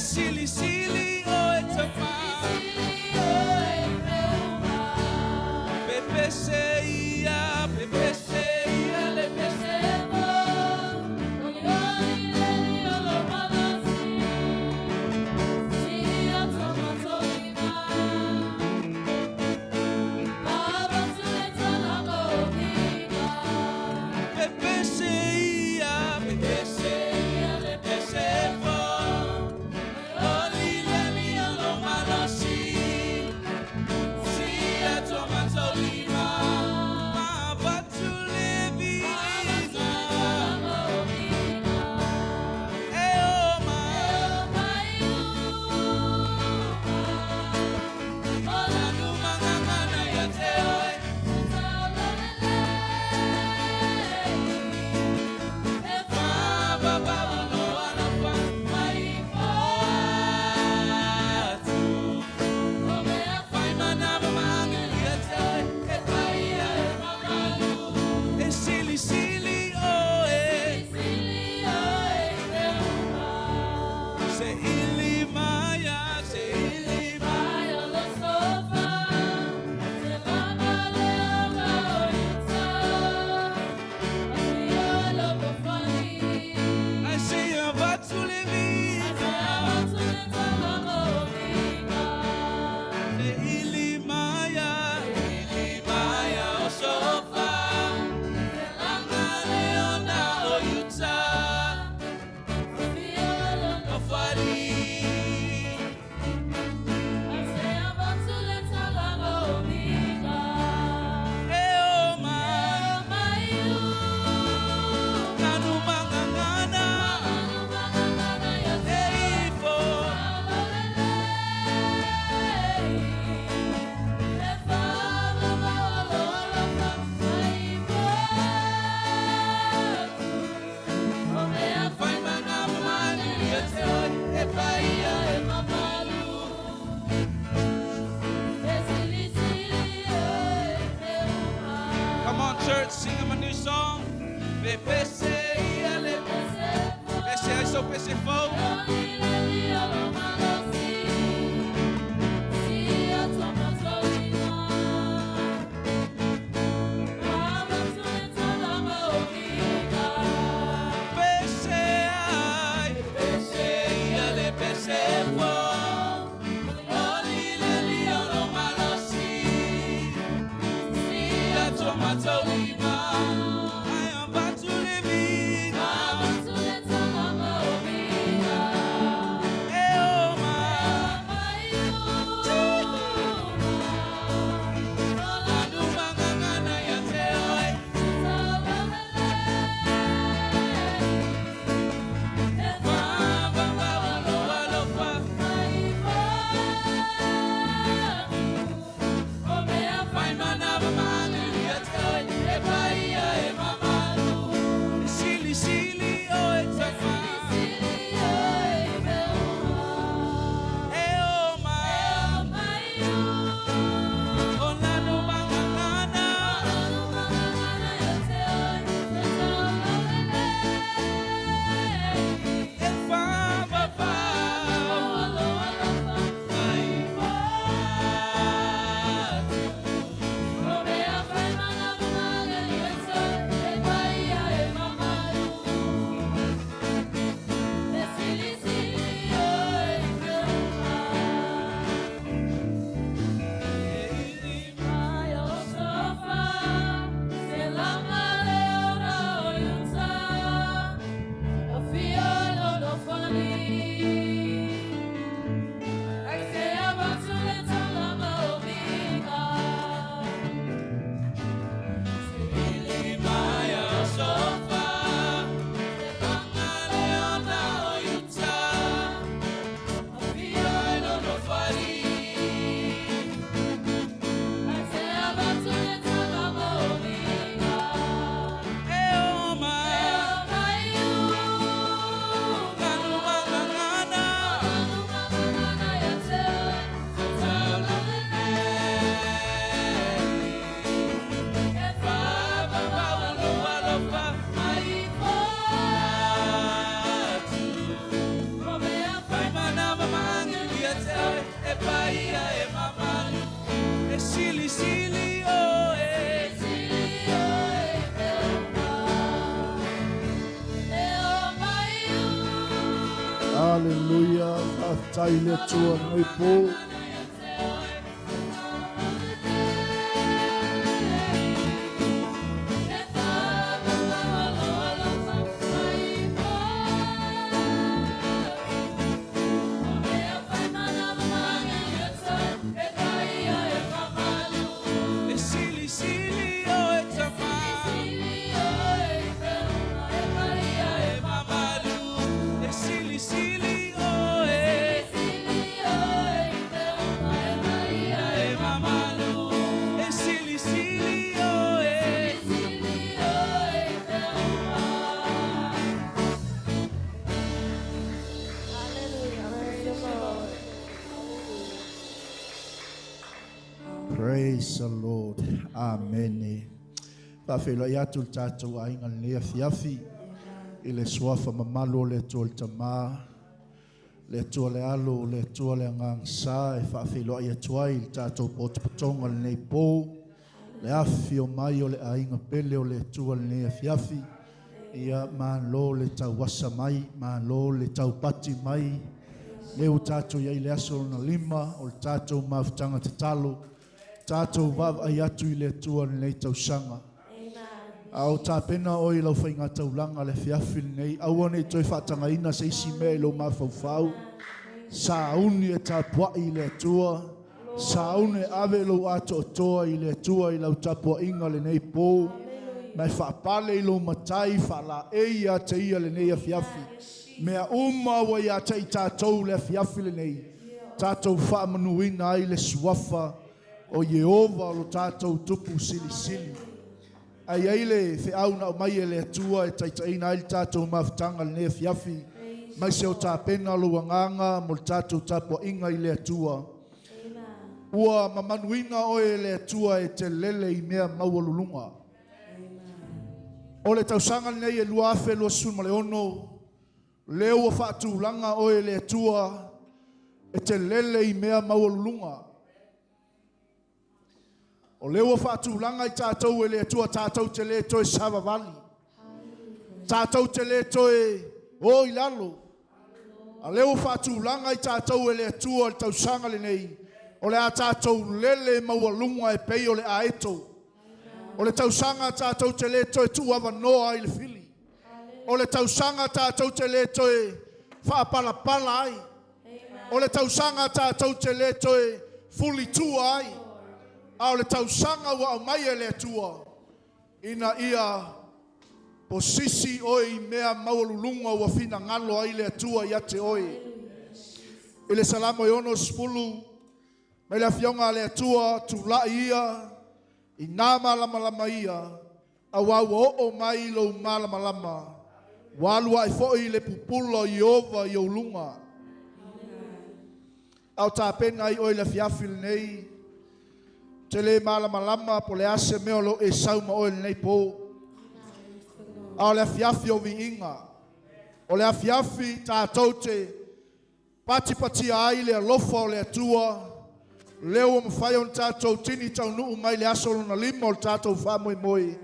Silisili o e tama. Pepese ia, pepese ia le pese. Pepese ia, pepese ia le pese fo. Oli le li o lo malosi. Si a tomato lima. Ma vatu le viiga. E o ma. Nanu mangangana ia te oe. Fa ba ba lo alofa mai o atu. Fai mana manga ia te oe. E pai ia e mamalu. E sili sili o e. Se ili maia, se ili maia. Ai se vatu le viga. Se ili maia, ili maia o sofa. Langa leona o yuta. O fali. E o mai. Nanu mangangana. E ifo. Fai mana mani ia te oe. E pai ia e mamalu. Come on, church, sing them a new song. Pepese ia le pese ai so pese fo. Pese ai, pese ia le pese fo. Oli le li o lo malosi. Si a tomato lima. Ai am batu le Faafetai i le Atua lenei po. Praise the Lord. Amene. Faafeiloai atu le tatou aiga lenei afiafi i le suafa mamalu o le Atua le Tama, le Atua le Alo, le Atua le Agaga Sa e faafeiloai atu ai i le tatou potopotoga lenei po, le afifio mai o le aiga pele o le Atua lenei afiafi. Ia malo le tauasa mai, malo le taupati mai. Lea ua tatou i ai i le aso lona lima o le tatou mafutaga tatalo, tatou vaavaai atu i le Atua lenei tausaga. A o tapena oe i lau faigataulaga le afiafi lenei, aua ne i toe faatagaina se isi mea i lou mafaufau. Sauni e tapuai i le Atua, sauni e ave lou atoatoa i le Atua i lau tapuaiga lenei po, ma e faapale i lou matai faalaei ia te ia lenei afiafi. Mea uma ua ia te i tatou le afiafi lenei, tatou faamanuina ai le suafa o Ieova o lo tatou Tupu Silisili. Ae i ai le feau na aumai e le Atua e taitaiina ai le tatou mafutaga lenei afiafi, aemaise o tapena lou agaga mo le tatou tapuaiga i le Atua. Ua mamanuina oe e le Atua e te lele i mea maualuluga. O le tausaga lenei e 2026, lea ua faatulaga oe e le Atua e te lele i mea maualuluga. O lea ua faatulaga i tatou e le Atua tatou te le toe savavali, tatou te le toe o i lalo. A lea ua faatulaga i tatou e le Atua le tausaga lenei, o le a tatou lele maualuga e pei o le aeto. O le tausaga tatou te le toe tuuavanoa ai le fili. O le tausaga tatou te le toe faapalapala ai. O le tausaga tatou te le toe fulitua ai. A o le tausaga ua aumai e le Atua ina ia posisi oe i mea maualuluga ua finagalo ai le Atua ia te oe. I le Salamo e 60, mai le Afioga a le Atua, tulai ia i nā malamalama ia, Auā ua oo mai lou malamalama, ua alu ae foi le pupula o Ieova i ou luga. A o tapena ai oe i le afiafi lenei, ou te le malamalama po o le a se mea o lo o e sau ma oe i lenei po. A o le afiafi o viiga, o le afiafi tatou te Patipatia ai le alofa o le Atua, lea ua mafai ona tatou tini taunuu mai le aso lona lima o le tatou faamoemoe,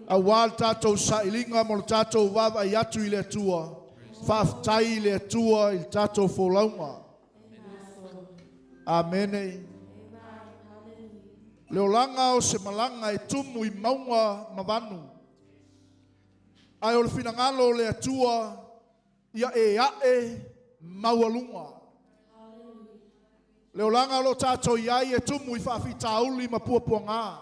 aua le tatou sailiga ma lo tatou vaavaai atu i le Atua. Faafetai i le Atua i le tatou folauga. Amene. Le olaga o se malaga e tumu i mauga ma vanu, ae o le finagalo o le Atua Ia e ae maualuga. Le olaga o lo o tatou i ai e tumu i faafitauli ma puapuaga.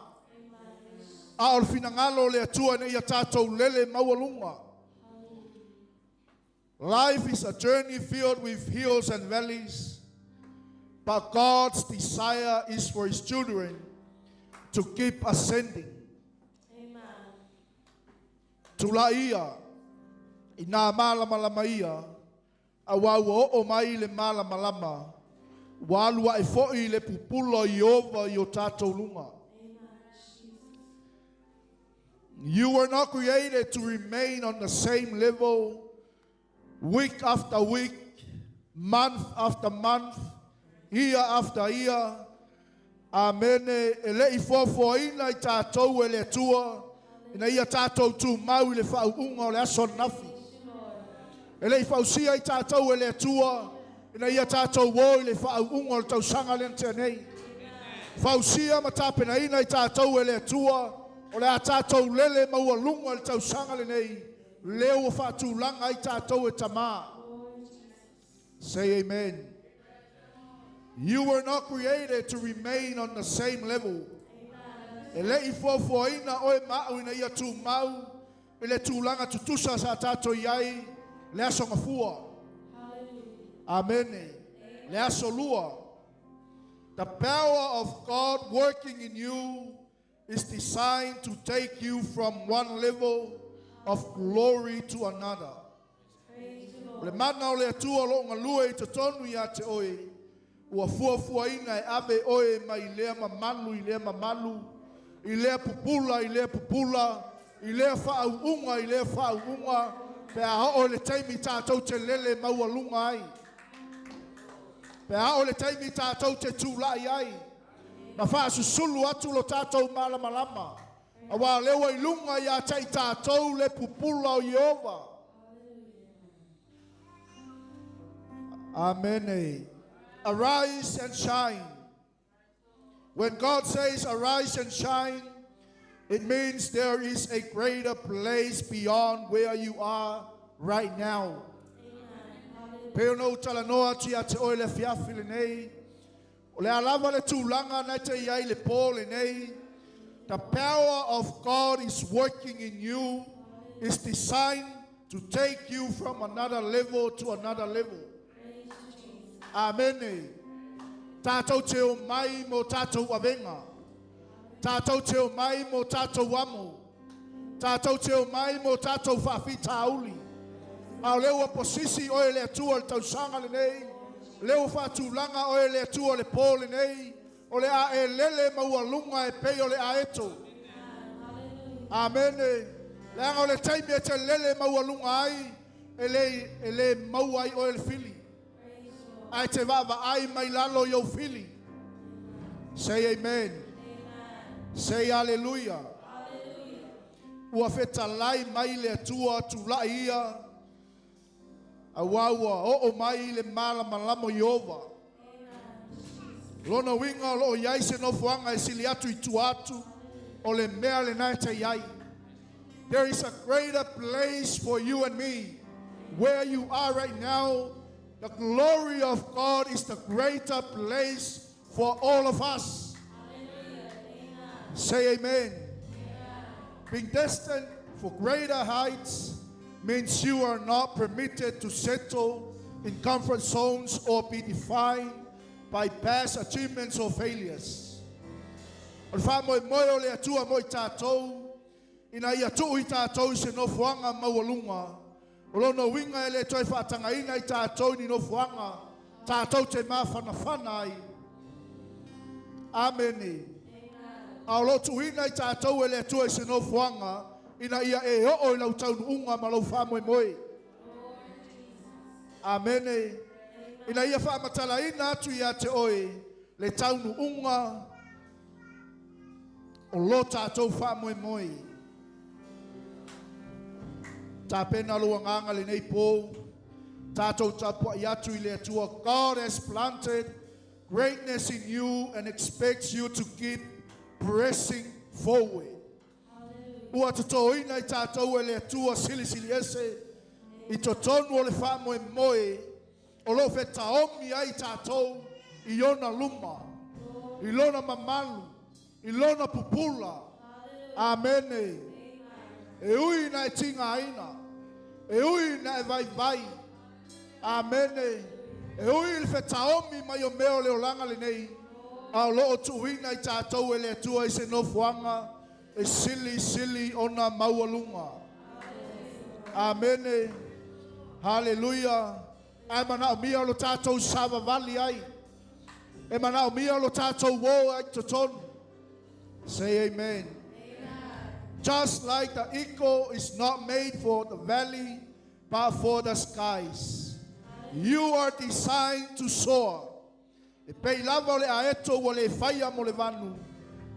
A o le finagalo o le Atua ina ia tatou lele maualuga. Life is a journey filled with hills and valleys, but God's desire is for His children to keep ascending. Tulai ia i nā malamalama ia, auā ua oo mai le malamalama, ua alu ae foi le pupula o Ieova i o tatou luga. You were not created to remain on the same level week after week, month after month, year after year. Amene. E le i foafoaina i tatou e le Atua ina ia tatou tumau i le faauuga o le aso ananafi. E le i fausia i tatou e le Atua Ina ia tātou o i le faauuga o le tausaga lea na tea nei. Fausia ma tapenaina i tātou e le Atua, o le a tātou lele maualuga i le tausaga lenei, lea ua faatulaga ai tātou e Tamā. Say amen. You were not created to remain on the same level. E le i fuafuaina oe ma a'u ina ia tumau i le tulaga tutusa sa tātou i ai le aso gafua. Amene. Le aso lua. The power of God working in you is designed to take you from one level of glory to another. O le mana o le Atua o loo galue i totonu ia te oe, ua fuafuaina e ave oe mai lea mamalu i lea mamalu, i lea pupula i lea pupula, i lea faauuga i lea faauuga, pe a oo i le taimi tātou te lele maualuga ai. Pe a oo i le taimi tātou te tula'i ai, ma faasusulu atu lo tātou malamalama. Auā o lea ua i luga ia te i tātou le pupula o Ieova. Amene. Arise and shine. When God says arise and shine, it means there is a greater place beyond where you are right now. Pe ona ou talanoa atu ia te oe i le afiafi lenei, o le a lava le tulaga na e te i ai i le pō lenei, the power of God is working in you, is designed to take you from another level to another level. Amene. Tātou te o mai mō tātou avenga. Tātou te o mai mō tātou amo. Tātou te o mai mō tātou faafitauli. A o lea ua posisi oe e le Atua i le tausaga lenei, lea ua faatulaga oe e le Atua i le pō lenei, o le a e lele maualuga e pei o le aeto. Amene. Leaga o le taimi e te lele maualuga ai, e le, e le maua ai oe le fili. Ae te vaavaai mai lalo i ou fili. Say amen. Say hallelujah. Ua fetalai mai le Atua tula'i ia, auā ua oo mai le malamalama o Ieova. Lona uiga o loo i ai se nofoaga e sili atu i tua atu o le mea lena e te i ai. There is a greater place for you and me. Where you are right now, the glory of God is the greater place for all of us. Say amen. Being destined for greater heights means you are not permitted to settle in comfort zones or be defined by past achievements or failures. O le faamoemoe o le Atua mo i tātou, ina ia tuu i tātou i se nofoaga maualuga, o lona uiga e le toe faatagaina i tātou i ni nofoaga tātou te mafanafana ai. Amene. A o loo tuuina i tātou e le Atua i se nofoaga ina ia e oo i lau taunuuga ma lou faamoemoe. Amene. Ina ia faamatalaina atu ia te oe le taunuuga o lo tātou faamoemoe. Tapena lou agaga lenei pō, tātou tapuai atu i le Atua. God has planted greatness in you and expects you to keep pressing forward. Ua totoina i tātou e le Atua Silisili Ese i totonu o le faamoemoe o loo fetaogi ai tātou i ona luma, i lona mamalu, i lona pupula. Amene. E ui ina e tigaina, e ui ina e vaivai. Amene. E ui i le fetaomi mai o mea o le olaga lenei, a o loo tuuina i tātou e le Atua i se nofoaga e silisili ona maualuga. Amene. Haleluia. Ae manaomia lo tātou savavali ai. E manaomia lo tātou o ai totonu. Say amen. Just like the eagle is not made for the valley, but for the skies. You are designed to soar. E pei lava o le aeto ua le faia mo le vanu,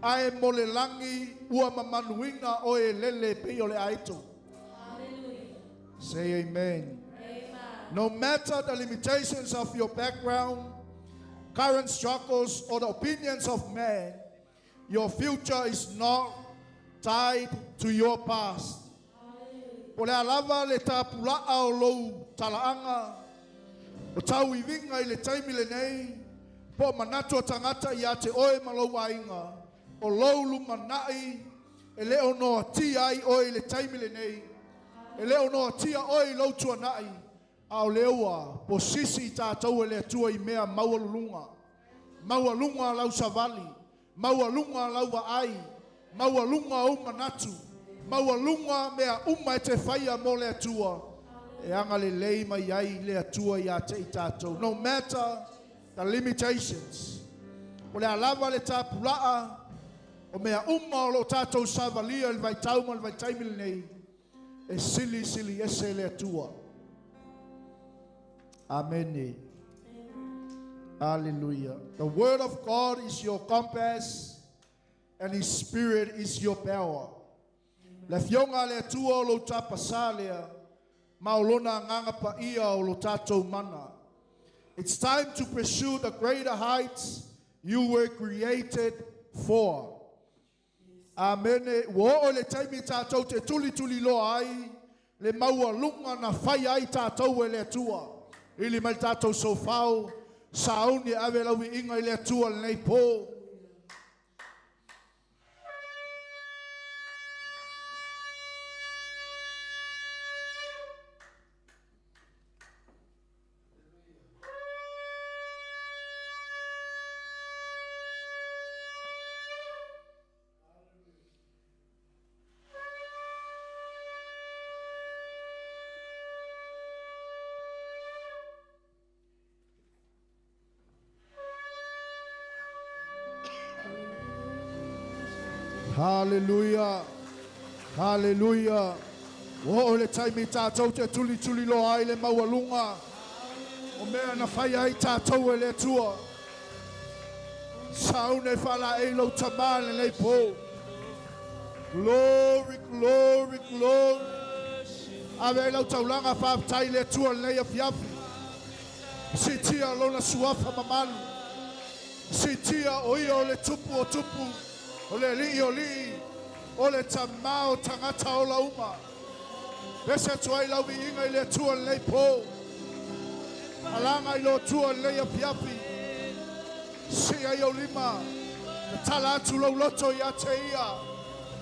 ae mo le lagi ua mamanuina oe e lele e pei o le aeto. Say amen. No matter the limitations of your background, current struggles, or the opinions of man, your future is not tied to your past. Po le alava le tapula'a o lou tala'aga, o tauiviga i le taimi lenei, po o manatu o tagata ia te oe ma lou aiga, o lou lumana'i e le o noatia ai oe i le taimi lenei, e le o noatia oe i lou tuana'i, a o lea ua posisi i tatou e le Atua i mea maualuluga. Maualuga lau savali, maualuga lau vaai, maualuga ou manatu, maualuga mea uma e te faia mo le Atua. E agalelei mai ai le Atua ia te i tatou. No matter the limitations. O le alava le tapula'a, o mea uma o lo tatou savalia i le vaitau ma le vaitaimi lenei, e silisili ese le Atua. Amen. Hallelujah. The word of God is your compass and his spirit is your power. Le afioga a le Atua o lou tapasā lea, ma o lona agaga paia o lo tatou mana. It's time to pursue the greater heights you were created for. Amene. Ua oo le taimi tatou te tulituliloa ai le maualuga na fai ai tatou e le Atua. Ili mai le tatou sofao, sauni e ave lau viiga i le Atua lenei po. Hallelujah. Hallelujah. Ua oo le taimi tatou te tulituliloa ai le maualuga o mea na fai ai tatou e le Atua. Saune faalaei lou tamā lenei po. Glory, glory, glory. Ave ai lau taulaga faafetai i le Atua lenei afiafi. Siitia lona suafa mamalu. Siitia o ia o le tupu o tupu, o le alii o alii, o le tamā o tagata ola uma. Pese atu ai lau viiga i le Atua lenei po. Alaga i lo Atua lenei afiafi. Sii ai ou lima. Tatala atu lou loto ia te ia.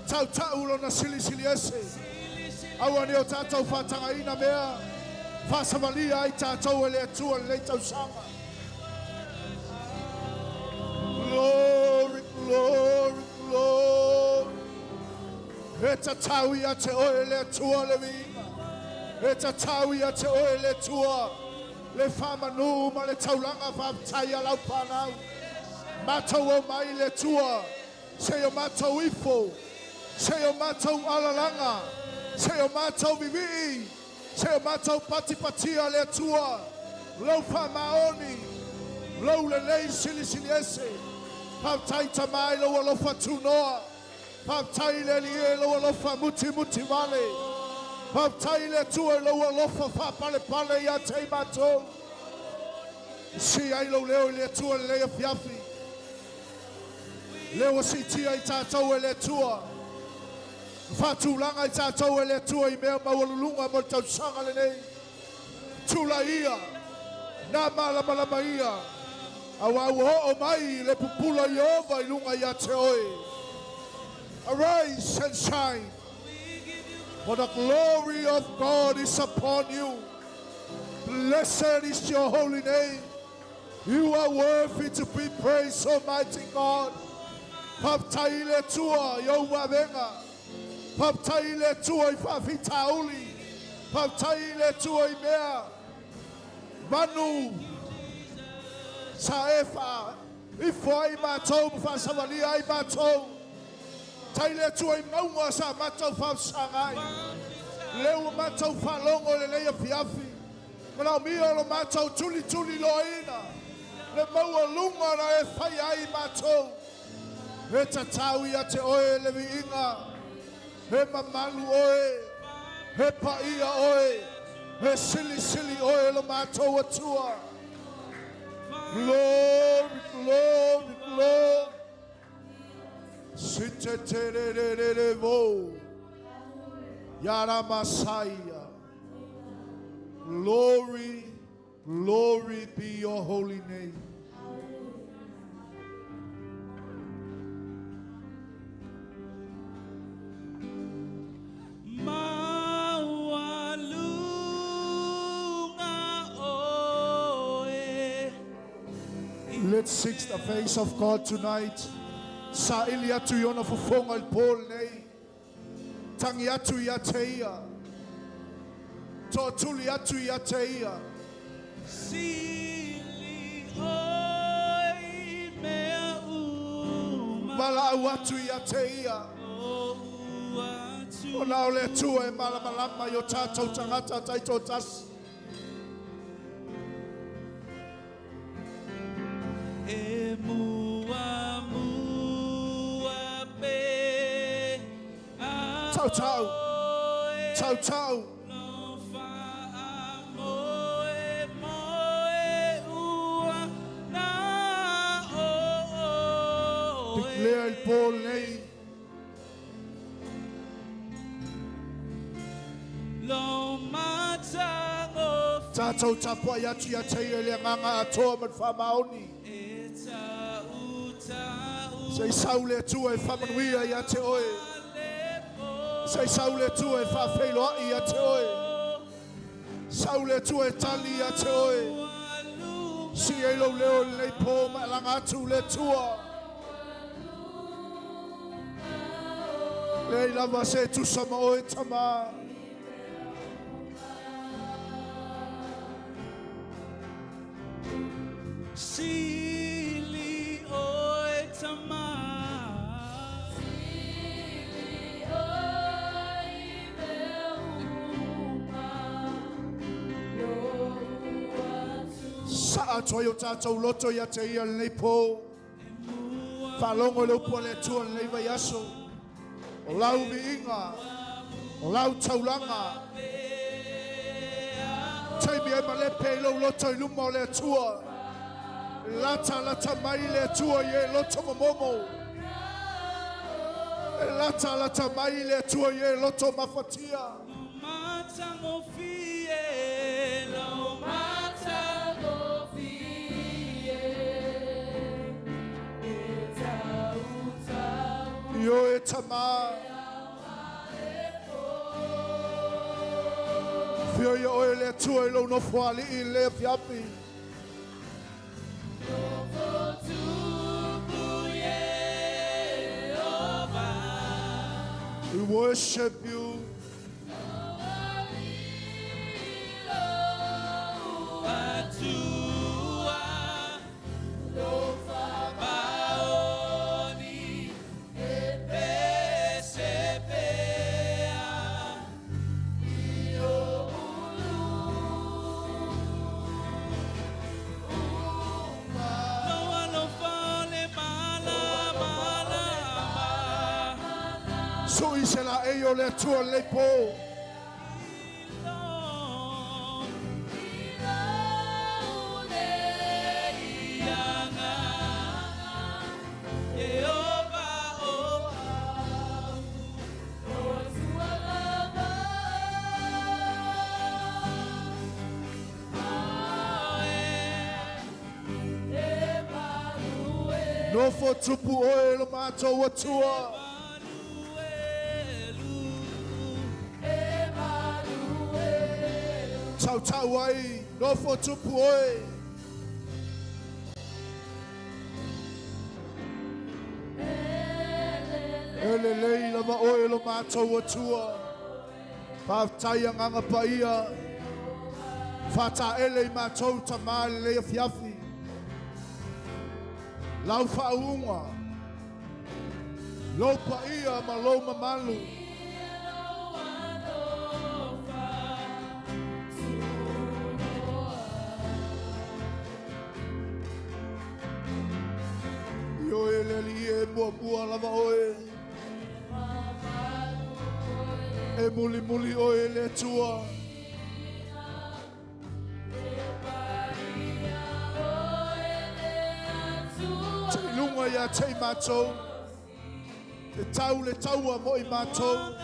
Tautau lona silisili ese. Aua ne o tatou faatagaina mea faasavalia ai tatou e le Atua lenei tausaga. Glory, glory, glory. E tatau ia te oe le Atua le viiga. E tatau ia te oe le Atua le faamanu ma le taulaga faafetai a lau fanau. Matou omai le Atua, se i o matou ifo, se i o matou alalaga, se i o matou vivii, se i o matou patipatia le Atua, lou faamaoni, lou lelei silisili ese. Faafetai Tamā i lou alofa tunoa. Faafetai i le Alii e lou alofa mutimuti vale. Faafetai i le Atua i lou alofa faapalepale ia te i matou. Sii ai lou leo i le Atua lenei afiafi. Lea ua siitia i tatou e le Atua. Faatulaga i tatou e le Atua i mea maualuluga mo le tausaga lenei. Tula ia, na malamalama ia, auā ua oo mai le pupula Ieova i luga ia te oe. Arise and shine, for the glory of God is upon you. Blessed is your holy name. You are worthy to be praised, Almighty God. Faafetai i le Atua i ou vavega. Faafetai i le Atua i faafitauli. Faafetai i le Atua i mea manu sa e faaifo ai matou ma faasavalia ai matou. Tai le Atua i mauga sa matou faavasaga ai. Lea ua matou faalogo i lenei afiafi. Manaomia o lo matou tulituliloaina le maualuga na e faia ai matou. E tatau ia te oe le viiga. He mamalu oe. He paia oe. E sili sili oe lo mātou atua. Glory, glory, glory. Si te te re re re re vo. Yara Messiah. Glory, glory be your holy name. Let's seek the face of God tonight. Sa ili atu i ona fofoga i le pō lenei. Tangi atu ia te ia. To'atuli atu ia te ia. Sili oe i mea uma. Valaau atu ia te ia. Lou atu. O na o le Atua e malamalama i o tatou tagata taitoatasi. E muamua pe a Tautau. oe. Tautau. Lo faamoe moe ua na o oe. Declare i le pō lenei. Lo matago Tatou tapuai atu ia te ia i le agaga atoa ma le faamaoni. E tau tau Se i sau le Atua e faamanuia ia te oe. le po. Se i sau le Atua e faafeiloai ia te oe. Sau le Atua e tali ia te oe. Si ei lou leo i lenei pō ma e laga atu le Atua. Leai lava se tusa ma oe Tamā. Sili oe Tamā. Sili oe i mea uma, lou atu. Sa'a atu ai o tatou loto ia te ia i lenei pō. Faalogo i le upu a le Atua i lenei vaiaso. O lau viiga, o lau taulaga. Taimi ai malepe i lou loto i luma o le Atua. Lata lata mai le Atua i e loto momomo. E lata lata mai le Atua i e loto mafatia. Matagofie, lo Matagofie, e tau tau I oe Tamā. Fio ia oe le Atua i lou nofoalii i le afiafi. Tupu Yehova. We worship you. Atua, Paoni, e pesepea. Lo alofa le mala mala ma. Sui se la e o le Atua i lenei pō. Lo lau le ianga, Yehova o Tua lava. Oe. E malu e Nofo tupu oe lo mātou Atua. Maluelu. e malu e Tautau ai, nofo tupu oe. E lelei lava oe lo mātou Atua. Faafetai agaga paia. Faataele i mātou tamā i lenei afiafi. Lau faauuga. Lou paia ma lou mamalu. Alofa tunoa. I oe le Alii e muamua lava oe. E mulimuli oe le Atua. Te lunga ia te i mātou. Te tau le taua mo i mātou.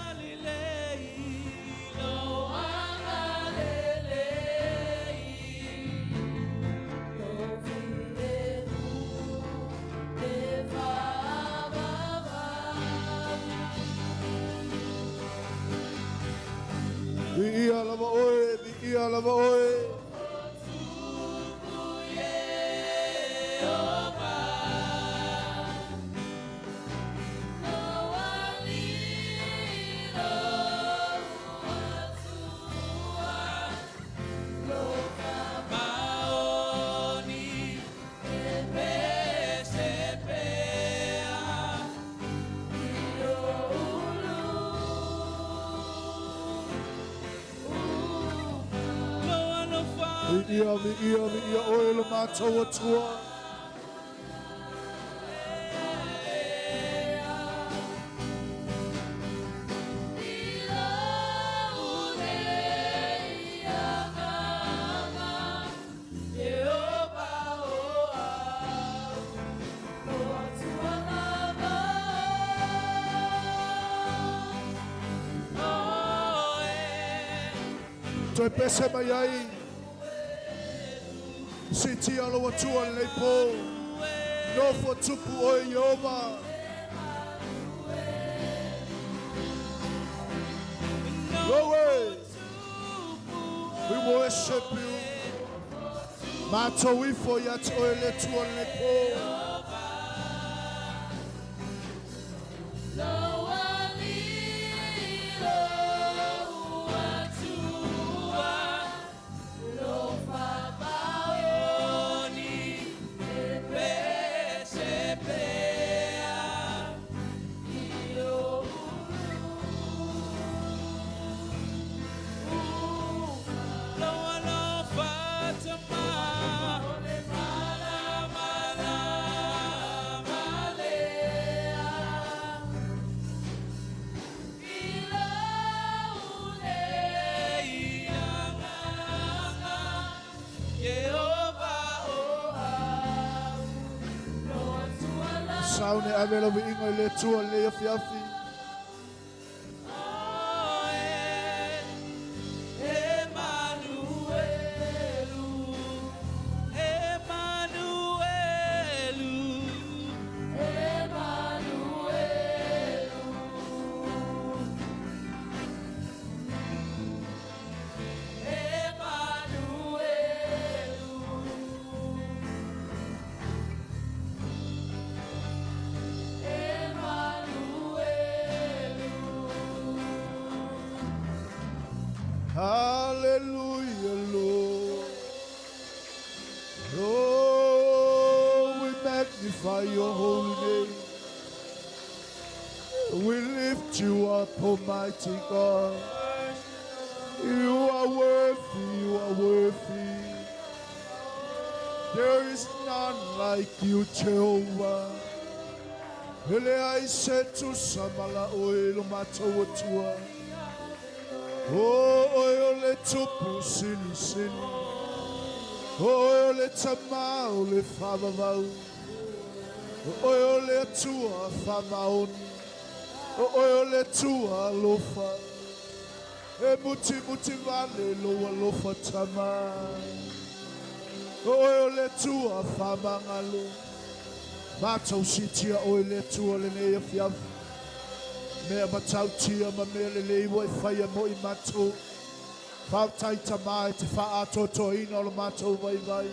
Viia lava oe, viia lava oe. Viia, viia, viia oe le mātou atua. Toe pese mai ai. Si tia lo atua le po. Nofo tupu oe Yehova. Glory. We worship you. Mātou ifo ia te oe le tua le po. Saune ave la wiinga i le tua le afi afi. Hallelujah, Lord. Oh, we magnify your holy name. We lift you up, Almighty God. You are worthy, you are worthy. There is none like you, Jehovah. Hele ai se tu samala oe lo matou atua. O oe o le tupu sili sili. O oe o le tama o le whavavau. O oe o le atua whamaoni. O oe o le tua alofa. E muti muti vale lo alofa tama. O oe o le tua whamangalo. Mātou sitia oe le tua le nei afiafi. Mea matautia ma mea le leiwa e whaia mo i mātou. Whautai tamai te whaatotoina o le mātou vai vai.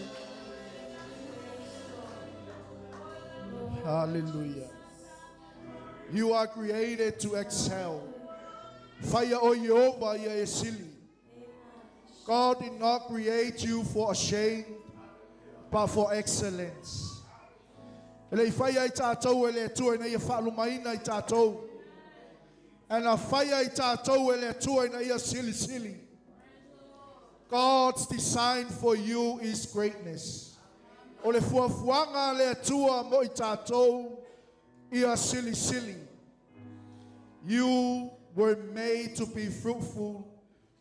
Hallelujah. You are created to excel. Whaia o Yehova ia e sili. God did not create you for a shame, but for excellence. E le i whaia i tātou e le atua ina ia whaalumaina i tātou. E na whaia i tātou e le atua ina ia sili sili. God's design for you is greatness. O le fuafuaga le atua mo i tātou ia sili sili. You were made to be fruitful,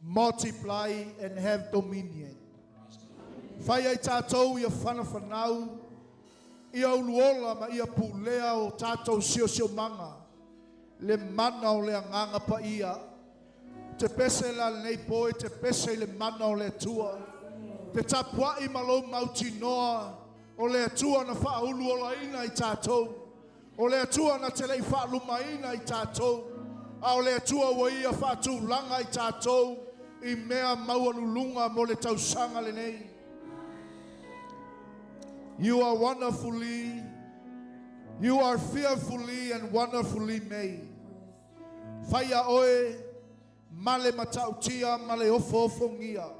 multiply, and have dominion. Fai ai tātou ia whanawhanau, ia uluola ma ia pulea o tātou siosio manga. Le mana o le anganga pa ia. Te pese la nei poe, te pese i le mana o le Atua. Te tapuai ma lou mautinoa o le Atua na whaulu ola ina i tātou. O le Atua na te lei whaalumaina i tātou. A o le Atua ua ia whaatulanga i tātou i mea maualulunga mo le tausaga lenei. You are wonderfully, you are fearfully and wonderfully made. Whaia oe, male matautia, male ofo ofongia.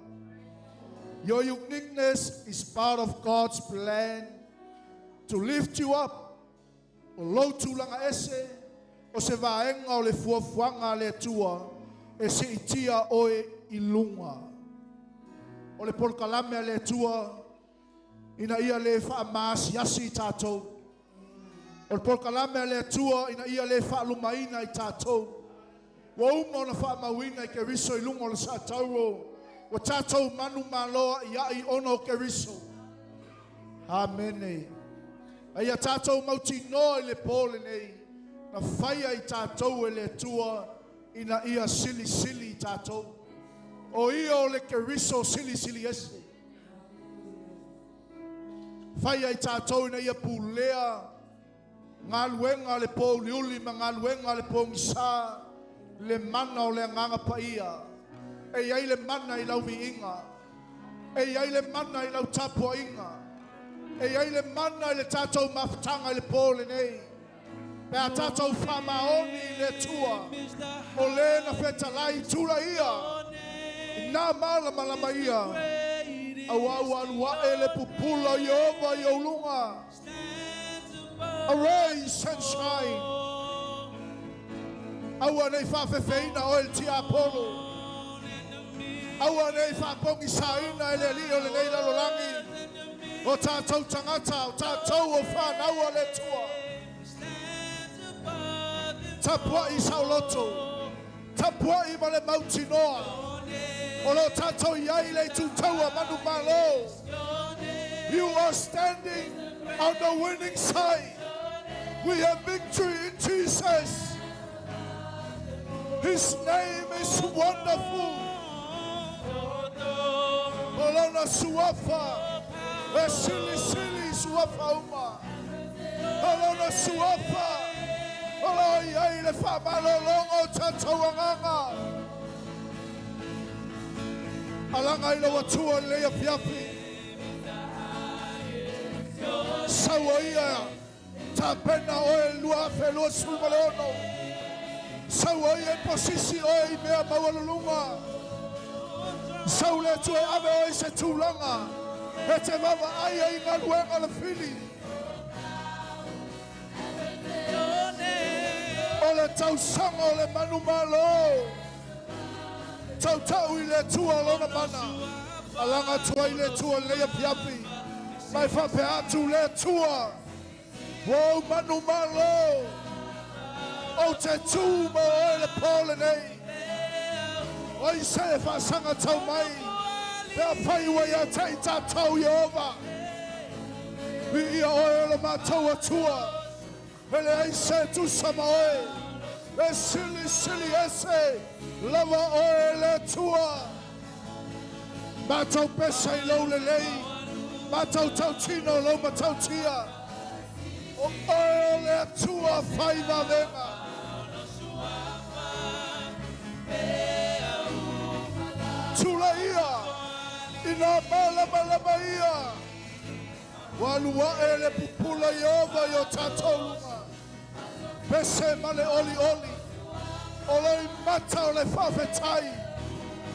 Your uniqueness is part of God's plan to lift you up. O lou tulaga ese, o se vaega o le fuafuaga a le Atua, e siitia oe i luga. O le polokalame a le Atua, ina ia le faamaasiasi i tatou. O le polokalame a le Atua, ina ia le faalumaina i tatou. Ua uma ona faamauina i Keriso i luga o le satauro. Ua tatou manu maloa i ai ona o Keriso. Amene. A ia tatou mautinoa i le pō lenei. Na faia i tatou e le Atua ina ia silisili i tatou. O ia o le Keriso silisili ese. Faia i tatou ina ia pulea galuega le pōuliuli ma galuega le pōgisa le mana o le agaga paia. E iai le mana i lau viiga. E iai le mana i lau tapuaiga. E iai le mana i le tatou mafutaga i le pō lenei. Pe a tatou faamaoni i le Atua. O le na fetalai tula ia. I nā malamalama ia. Aua ua alu ae le pupula o Iehova i ou luga. Arise and shine. Aua nei faafefeina oe le tiapolo. Aua nei faapogisaina e le alii o lenei lalolagi. O tatou tagata, o tatou o fanau a le Atua. Tapuai saoloto. Tapuai ma le mautinoa. O lo tatou iai le itutaua manumalo. You are standing on the winning side. We have victory in Jesus. His name is wonderful. O lona suafa. E silisili suafa uma. O lona suafa. O lo iai le faamalologa o tatou agaga. Alaga i lau Atua lenei afiafi. Sau ia tapena oe 2026. Sau ia i posisi oe i mea maualuluga. Sau le Atua e ave oe i se tulaga. E te vaavaai ai i galuega le fili. O le tausaga o le manumalo. Tautau i le Atua lona mana. Alaga atu ai le Atua lenei afiafi. Mai faapea atu le Atua. Ua ou manumalo. Ou te tū mo oe le pō lenei. O ai se e faasaga tau mai. Pe afai ua ia te i tatou Iehova. Viia oe o le matou Atua. E leai se tusa ma oe. E silisili ese lava oe le Atua. Matou pese i lou lelei. Matou tautino i lou matautia. O oe o le Atua fai vavega. Tula ia ina malamalama ia. Ua alu ae le pupula Iehova i o tatou luga. Pese ma le olioli. O loimata o le faafetai.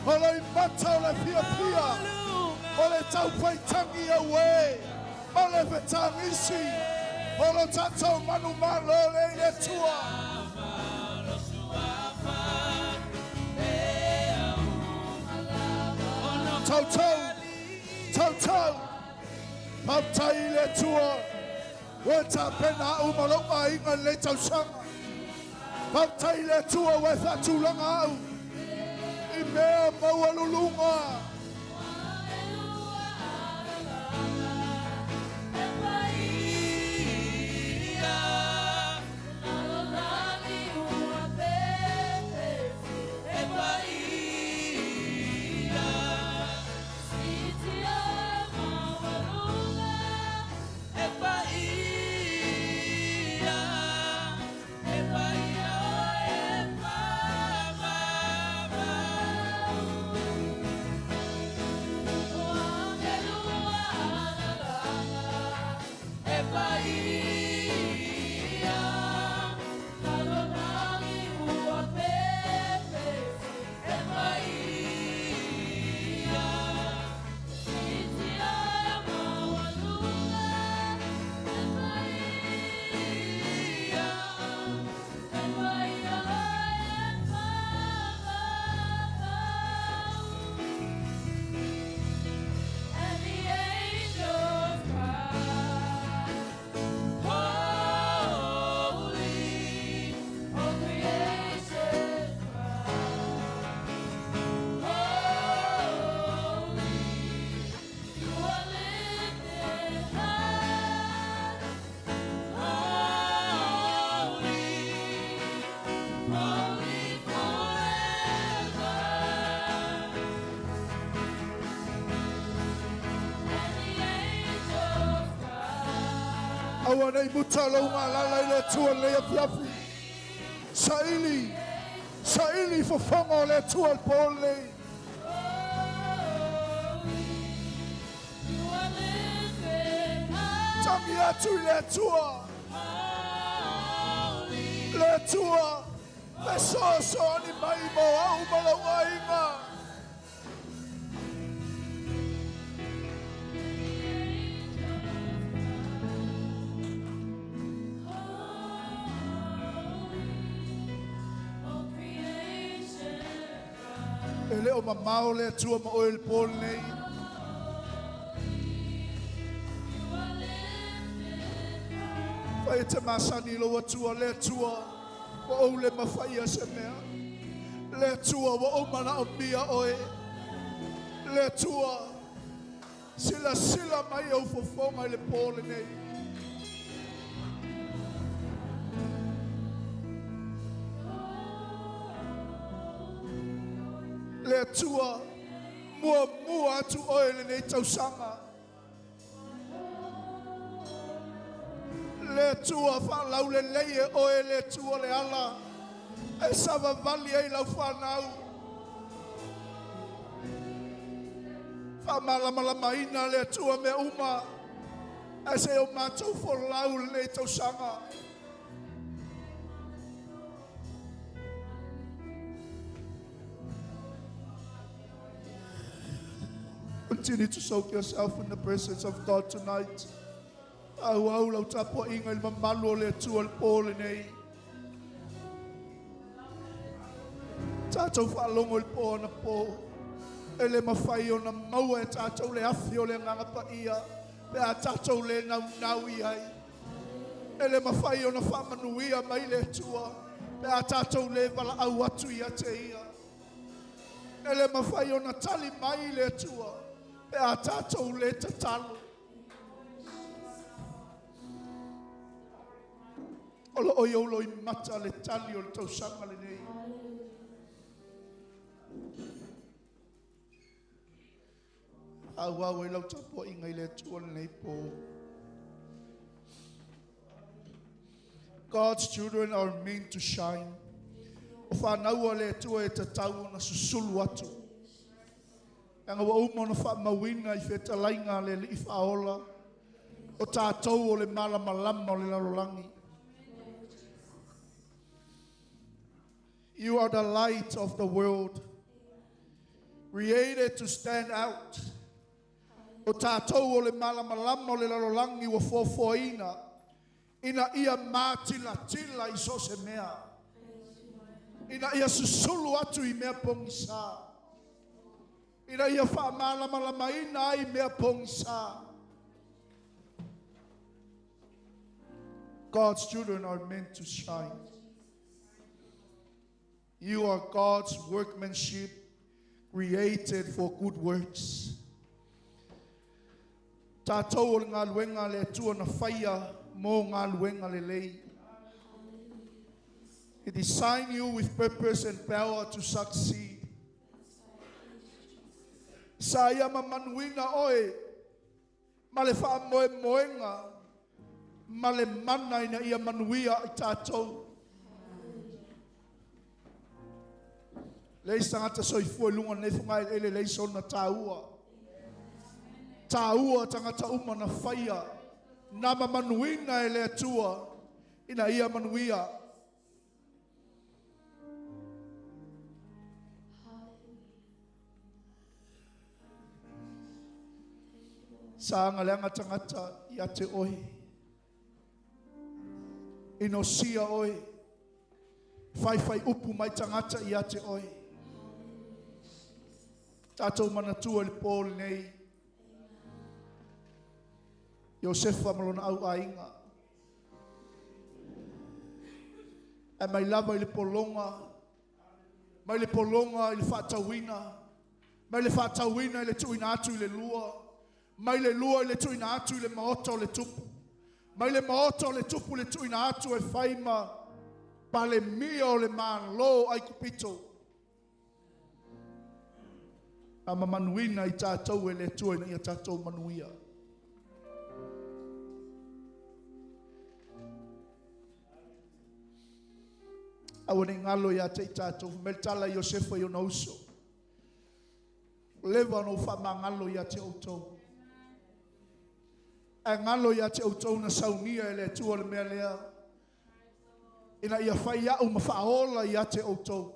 O loimata o le fiafia. O le taufaitagi auē. Ma le fetagisi. O lo tatou manumalo le i le Atua. Tautau. Tautau. Faafetai i le Atua. Ua e tapena au ma lou aiga i lenei tausaga. Faafetai i le Atua ua e faatulaga au i mea maualuluga. Aua nei muta lou galala i le Atua i lenei afiafi. Saili, saili fofoga o le Atua i le po lenei. Tagi atu i le Atua. Le Atua, fesoasoani mai mo au ma lou aiga. E le o mamao le Atua ma oe i le po lenei. Fai e te masani i lou Atua, le Atua, ua ou le mafaia se mea. Le Atua, ua ou manaomia oe. Le Atua, silasila mai ou fofoga i le po lenei. Le Atua, muamua atu oe i lenei tausaga. Le Atua, faalaulelei e oe le Atua le ala e savavali ai lau fanau. Faamalamalamaina le Atua mea uma ae se i o matou folau i lenei tausaga. Continue to soak yourself in the presence of God tonight. Auau lau tapuaiga i le mamalu o le Atua i le po lenei. Tatou faalogo i le po anapo. E le mafai ona maua e tatou le afi o le Agaga Paia pe a tatou le naunau i ai. E le mafai ona faamanuia mai le Atua pe a tatou le valaau atu ia te ia. E le mafai ona tali mai le Atua pe a tatou le tatalo. O lo o i ou loimata le tali o le tausaga lenei. Auau ai lau tapuaiga i le Atua lenei po. God's children are meant to shine. O fanau a le Atua e tatau ona susulu atu. Leaga ua uma ona faamauina i fetalaiga a le Alii Faaola, o tatou o le malamalama o le lalolagi. You are the light of the world, created to stand out. O tatou o le malamalama o le lalolagi ua foafoaina ina ia matilatila i so o se mea, ina ia susulu atu i mea pogisa, ina ia faamalamalamaina ai mea pogisa. God's children are meant to shine. You are God's workmanship created for good works. Tatou o le galuega a le Atua na faia mo galuega lelei. He designed you with purpose and power to succeed. Sa ia mamanuina oe ma le faamoemoega ma le mana ina ia manuia i tatou. Leai se tagata soifua i luga o lenei fogaeleele leai sona taua. Taua tagata uma na faia, na mamanuina e le Atua ina ia manuia. Sa agaleaga tagata ia te oe. Inosia oe. Faifai upu mai tagata ia te oe. Tatou manatua i le po lenei. Iosefa ma lona au aiga. Ae mai lava i le pologa, mai le pologa i le faatauina, mai le faatauina i le tuuina atu i le lua, mai le lua i le tuuina atu i le maota o le tupu, mai le maota o le tupu i le tuuina atu e fai ma Palemia o le Malo o Aikupito. A mamanuina i tatou e le Atua ina ia tatou manuia. Aua ne i galo ia te i tatou, fai mai le tala a Iosefa i ona uso, Ua leva ona ou faamagalo ia te outou. Ae galo ia te outou na saunia e le Atua le mea lea, ina ia fai au ma faaola ia te outou.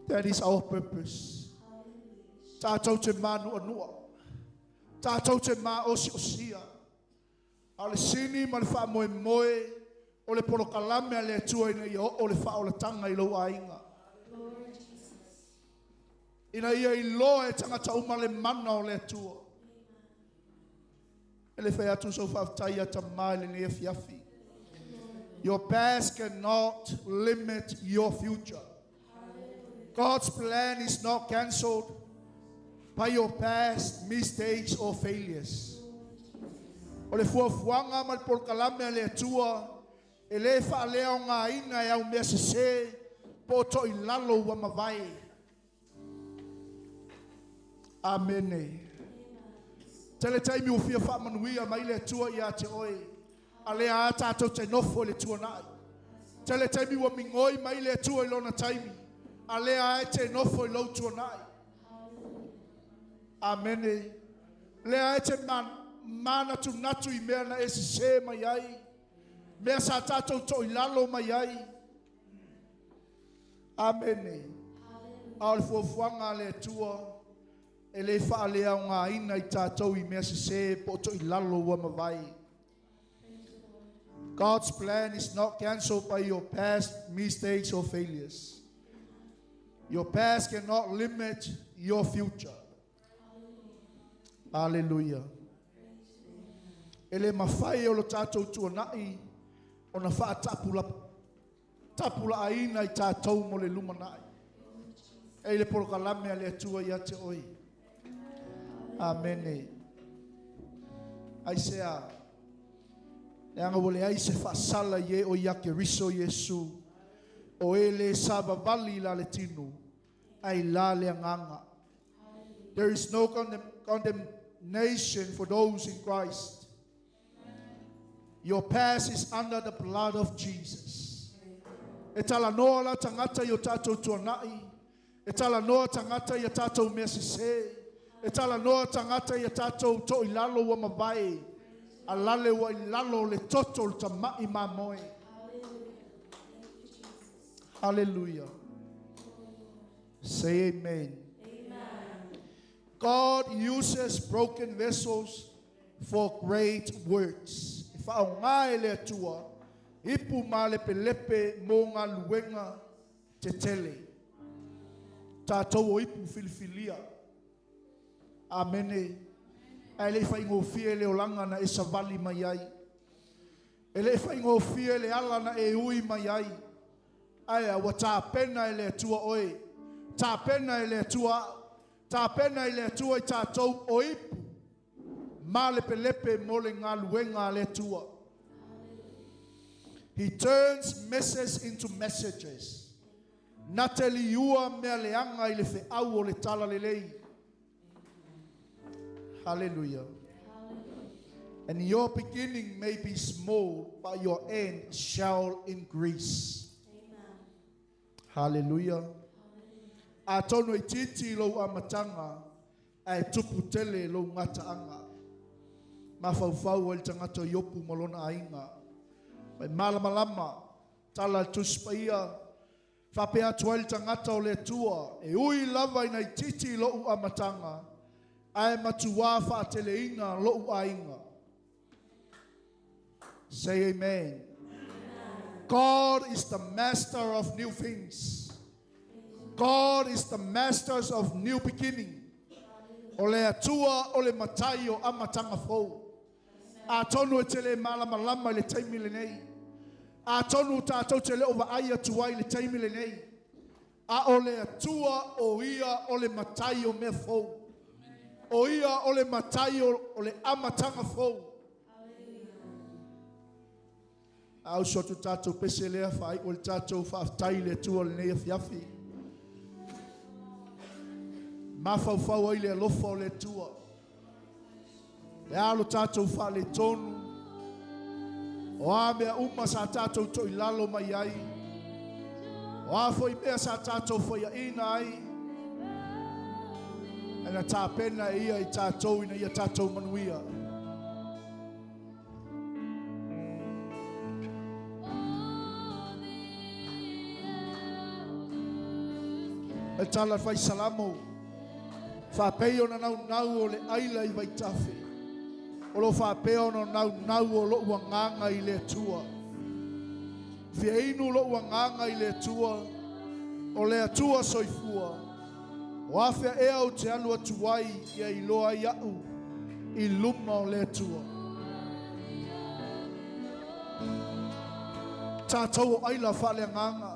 That is our purpose. Tatou te mānuanua. Tatou te māosiosia. A o le sini ma le faamoemoe o le polokalame a le Atua ina ia oo le faaolataga i lou aiga. Ina ia iloa e tagata uma le mana o le Atua. E le fai atu sau faafetai ia Tamā i lenei afiafi. Your past cannot limit your future. God's plan is not cancelled by your past mistakes or failures. O le fuafuaga ma le polokalame a le Atua e le faaleaogaina e au mea sese po o toilalo ua mavae. Amene. Tele taimi ua fia faamanuia mai le Atua ia te oe, a lea a tatou te nofo i le tuanai. Tele taimi ua migoi mai le Atua i lona taimi, a lea a e te nofo i lou tuanai. Amene. Lea e te manatunatu i mea na e sesē mai ai, mea sa tatou toilalo mai ai. Amene. A o le fuafuaga a le Atua e le faaleaogaina i tatou i mea sesē po o toilalo ua mavae. God's plan is not cancelled by your past mistakes or failures. Your past cannot limit your future. Hallelujah. E le mafai e lo tatou tuanai ona faatapula tapulaaina i tatou mo le lumanai. E i le polokalame a le Atua ia te oe. Amene. Aisea, leaga ua leai se faasala i e o ia Keriso Iesu, o e le savavali i la le tino, ae i la le agaga. There is no condemnation for those in Christ. Your past is under the blood of Jesus. E talanoa la tagata i o tatou tuanai, e talanoa tagata i a tatou mea sesē, e talanoa tagata i a tatou toilalo ua mavae, a lale ua i lalo o le toto o le tama'i mamoe. Hallelujah. Say amen. God uses broken vessels for great works. E faaaoga e le Atua ipu malepelepe mo galuega tetele. Tatou o ipu filifilia. Amene. Ae le i faigofie le olaga na e savali mai ai. E le i faigofie le ala na e ui mai ai. Ae ua tapena e le Atua oe. Tapena e le Atua au. Tapena i le Atua i tatou o ipu malepelepe mo le galuega a le Atua. He turns messes into messages. Na te liua mea leaga i le feau o le talalelei. Hallelujah. And your beginning may be small, but your end shall increase. Hallelujah. Atonu e itiiti lou amataga, ae tupu tele lou gataaga. Mafaufau ai le tagata o Iopu ma lona aiga. Mai malamalama, tala a le Tusi Paia, faapea atu ai le tagata o le Atua, E ui lava ina itiiti lou amataga, ae matuā faateleina lou aiga. Say amen. God is the master of new things. God is the master of new beginning. O le Atua o le matai o amataga fou. Atonu e te le malamalama i le taimi lenei. Atonu tatou te le o vaai atu ai i le taimi lenei. A o le Atua o ia o le matai o mea fou. O ia o le matai o le amataga fou. A uso atu tatou pese lea faaiu ai le tatou faafetai i le Atua i lenei afiafi. Mafaufau ai le alofa o le Atua. Le a lo tatou faaletonu. O a mea uma sa tātou toi lalo mai ai. O a foi mea sa tātou foi a ina ai. E na tāpena ia i tātou ina ia tātou manuia. E tala whai salamo. Whapei o na nau nau o le aila i vaitafe. O lo whapea o na nau nau o lo uanganga i le atua. Fia inu lo uanganga i le atua. O le atua soifua. O awhea ea o te alu atu ai ia iloa iau i luma o le atua. Tātou o aila whaale nganga.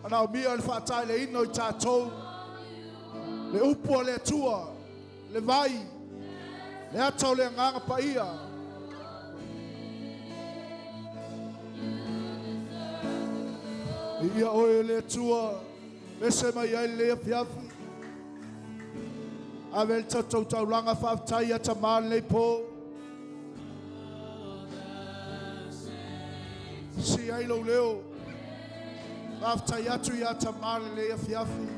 Ana o mia le whaatai le ino i tātou. Le upu o le atua, le vai, le ata o le nganga paia. Ia oe le atua, mese mai ai le afiafi. Ave le tatou taulanga whaaftai a tamā nei pō. Si ai lau leo. Whaaftai atu ia tamā le afiafi.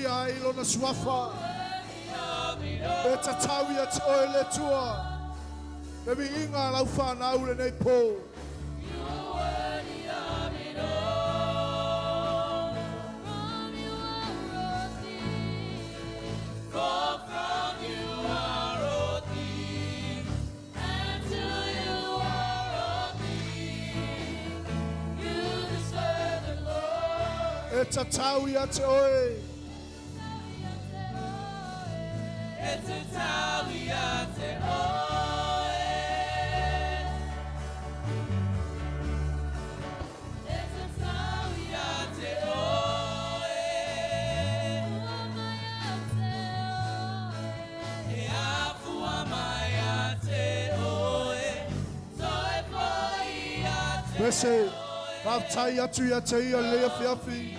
Ai lona suafa. E tatau ia te oe le tua. Le mi inga lau whanau le nei pō. E tatau ia te oe. Mese, whaftai atu ia te ia lea fiafi.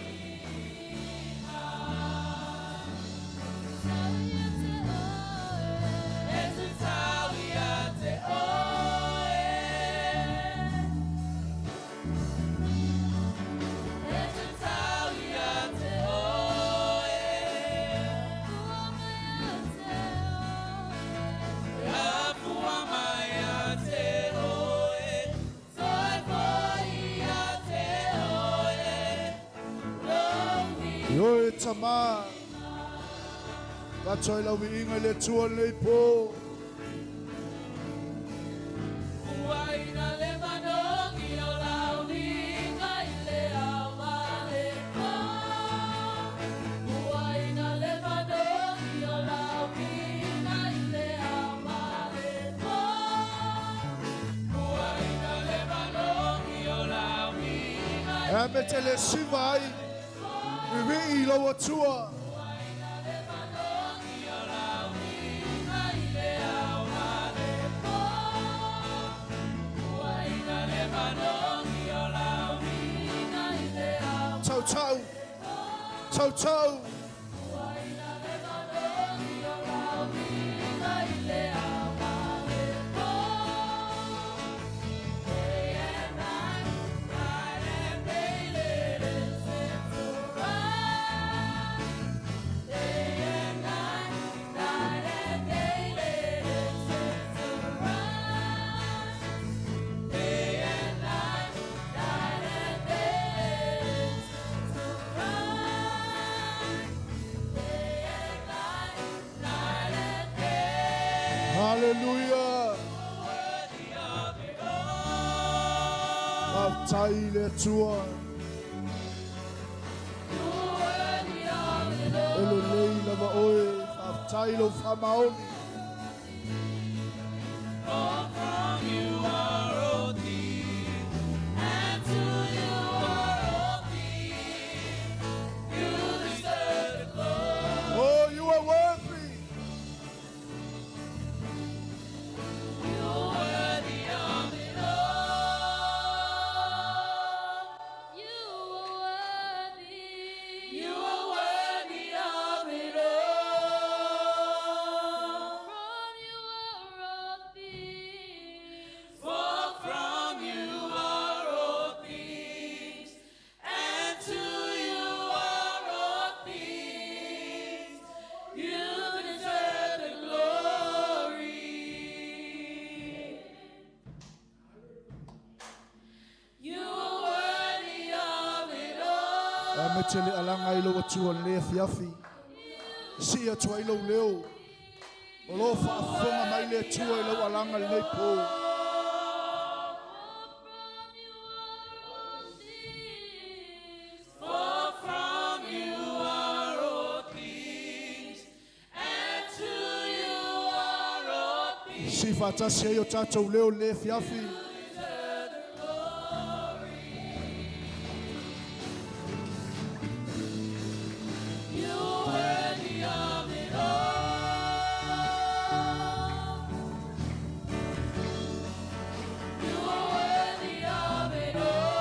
Ioe tama, Tatoi lau viinga le tua nei pō. Uaina le manogi o lau linga i le au male pō. Uaina le manogi o lau linga i le au male pō. Uaina le manogi o lau linga i le E me te le siva ai. Vivi lau atua. Tau tau. Tau tau. Hallelujah. Faafetai i le Atua. E lelei lava oe. Faafetai lou faamaoni. For from you are all things, and to you are all things. You deserve the glory. Oh, you are worthy. You're worthy of it all. You are worthy. You are worthy of it all. From you are all things. For from you are all things, and to you are all things. You deserve the glory. You are worthy of it all. A me tele alanga i lau atua le afiafi. Si atua i lau leo. O lo faafofoga mai le Atua i lau alaga lenei po. From you are all things. For from you are all things, and to you are all things. Si faatasi ai o tatou leo le afiafi. Deserve the glory. You're worthy of it all. You're worthy of it all.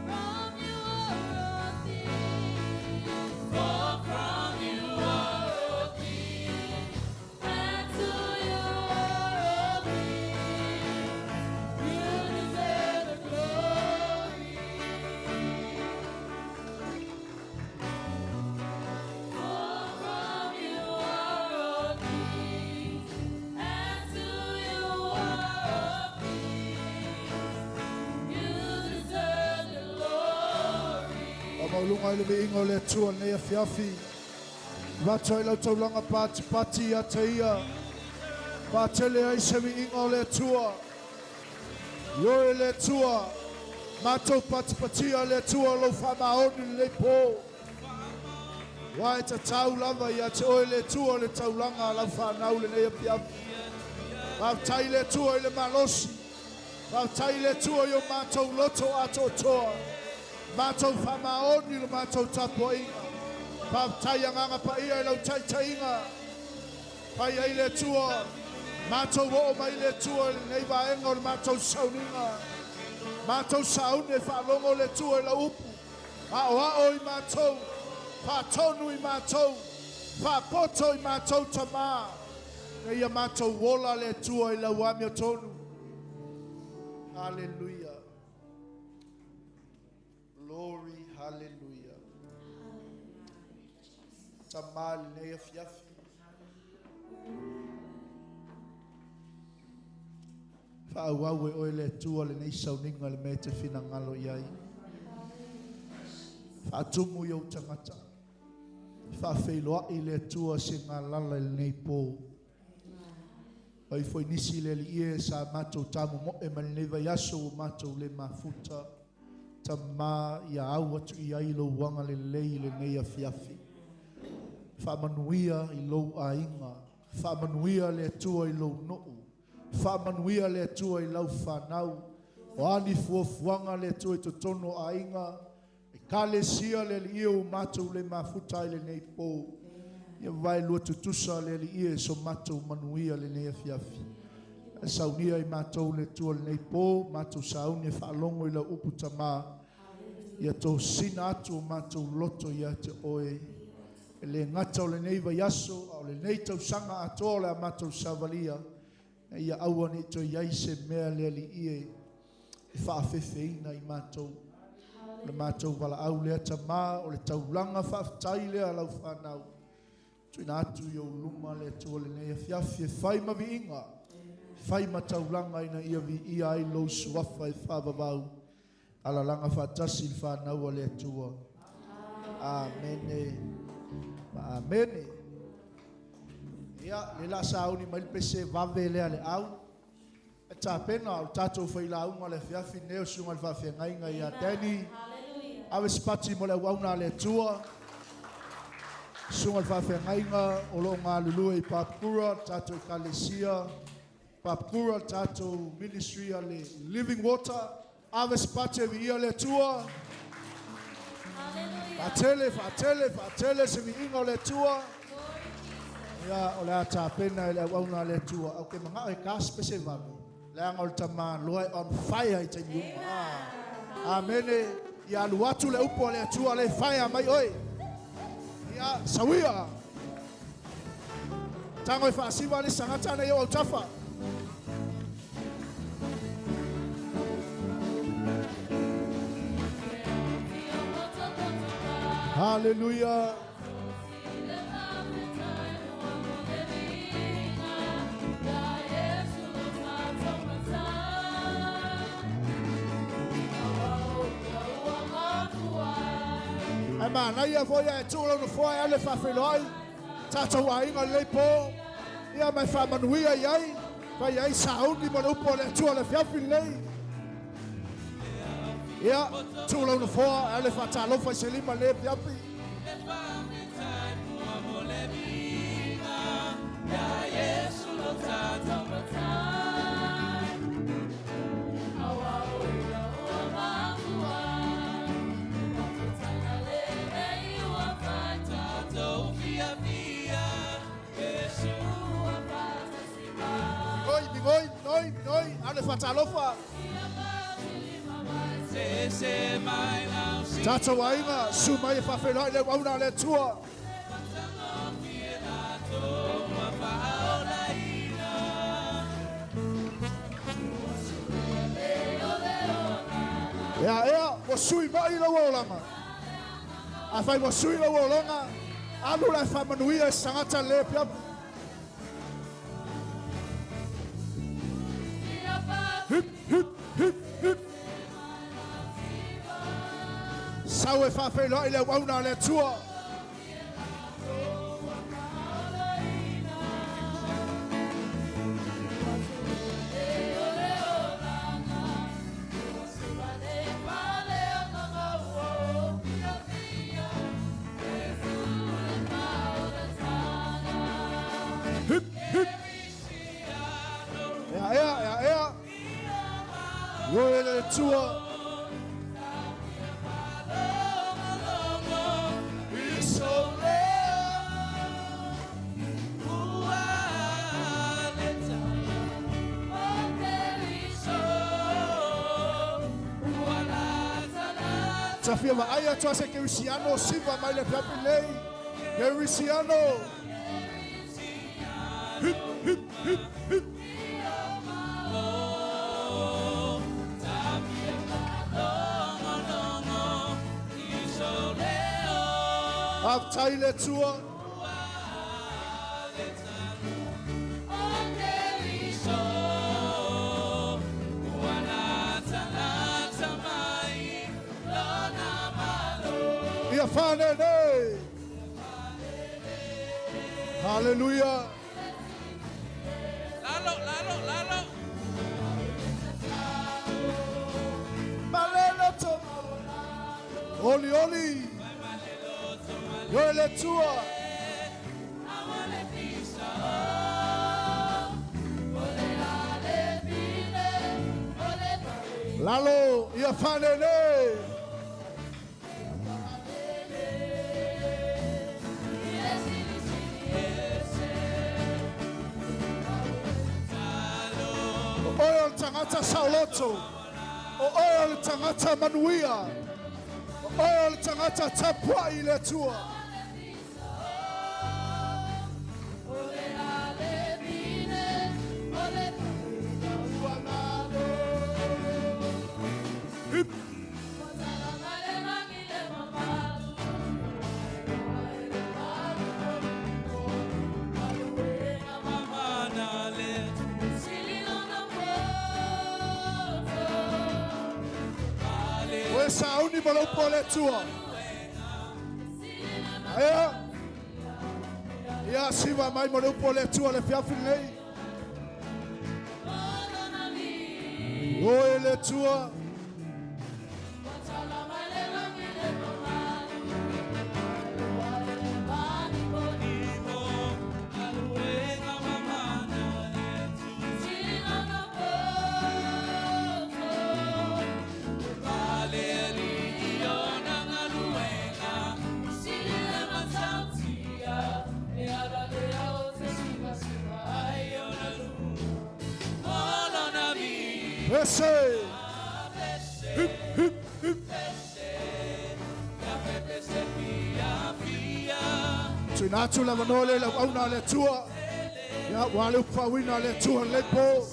From you are all things. For from you are all things, And to you are all things. You deserve the glory. For from you are all things, and to you are all things. You deserve the glory. Faamaualuga i le viiga o le Atua lenei afiafi. Vato i lau taulaga patipati ia te ia. Faatele ai se viiga o le Atua. Ioe le Atua. Matou patipatia le Atua lou faamaoni lenei po. Ua e tatau lava ia te oe le Atua le taulaga a lau fanau lenei afiafi. Faafetai le Atua i le malosi. Faafetai le Atua i o matou loto atoatoa. Matou faamaoni le matou tapuaiga. Faafetai agaga paia i lau taitaiga. Fai ai le Atua. Matou oo mai le Atua i lenei vaega o le matou sauniga. Matou sauni e faalogo le Atua i lau upu. Aoao i matou. Faatonu i matou. Faapoto i matou tamā. Na ia matou ola le Atua i lau amiotonu. Hallelujah. Glory, hallelujah. Tamā lenei afiafi. Faaauau e oe le Atua lenei sauniga le mea e te finagalo i ai. Faatumu i ou tagata. Faafeiloai le Atua se galala i lenei po. Ai foi nisi le alii e sa matou tamomoe ma lenei vaiaso ua matou le mafuta. Tamā ia au atu i ai lou agalelei i lenei afiafi. Faamanuia i lou aiga. Faamanuia le Atua i lou nuu. Faamanuia le Atua i lau fanau. O ani fuafuaga le Atua i totonu o aiga. Ekalesia le alii e ua matou le mafuta ai lenei po. Ia vaelua tutusa le alii e so matou manuia lenei afiafi. Saunia i matou le Atua lenei po, matou sauni e faalogo i lau upu tamā. Ia tosina atu o matou loto ia te oe. E le gata o lenei vaiaso, a o lenei tausaga atoa o le a matou savalia. Ia aua ne i toe i ai se mea le alii e e faafefeina i matou. O le matou valaau lea tamā, o le taulaga faafetai lea a lau fanau. Tuuina atu i ou luma le Atua lenei afiafi e fai ma viiga, fai ma taulaga ina ia viia ai lou suafa e faavavau. Alalaga faatasi le fanau a le Atua. Amene. Ma amene. Ia, le la sauni mai le pese vave lea le au. E tapena o le tatou failauga le afiafi nei o susuga i le faafeagaiga ia Danny. Hallelujah. Ave se pati mo le auauna a le Atua. Susuga i le faafeagaiga o loo galulue i Papakura, le tatou ekalesia. Papakura, le tatou ministry a le Living Water. Ave se pati e viia le Atua. Hallelujah. Faatele, faatele, faatele se viiga o le Atua. Glory Jesus. Ia, o le a tapena i le auauna a le Atua. Au ke mangao e ka se pese vave. Leaga o le tamāloa e on fire i taimi uma. Ah. Amene. Ia alu atu le upu a le Atua le fire mai oe. Ia, sawia. Tango e faasiva le sangata na i o autafa. Hallelujah. Ai manaia foi ae tuu lau nofoa e ale faafeiloai. Tatou aiga lelei po. Ia mai faamanuia i ai. Fai ai sauni mo le upu o le Atua le afiafi lelei. Ia, tuu lau nofoa e ale faatalofa i se lima le afiafi. Oi, migoi, noi, noi, ale faatalofa. Tatou aiga, su mai e faafeiloai le auauna a le Atua. Ea, ea, ua sui mai lau olaga. Afai ua sui lau olaga, alu la e faamanuia e sagata le afiafi. Hip, hip, hip, hip. Sau e faafeiloai le auauna a le Atua. Hip, hip. Ea, ea, ea, ea. Oe le Atua. Tafia vaai atu a se Kerisiano siva mai le afiafi lei. Kerisiano. Hip, hip, hip, hip. Faafetai le Atua. Ia whanene. Hallelujah. Lalo, lalo, lalo. Malelo to. Oli, oli. Oe le Atua. Lalo, ia whanene. O oe o le tagata saoloto. O oe o le tagata manuia. O oe o le tagata tapuai i le Atua. Hip. Oe sauni mo le upu o le Atua. Aia. Ia siva mai mo le upu o le Atua le afiafi lenei. O e le Atua. Pese. Hup, hup, hup. Tuina atu le avanoa lea i le auauna a le Atua. Ia, ua le upu faauiina a le Atua lenei po.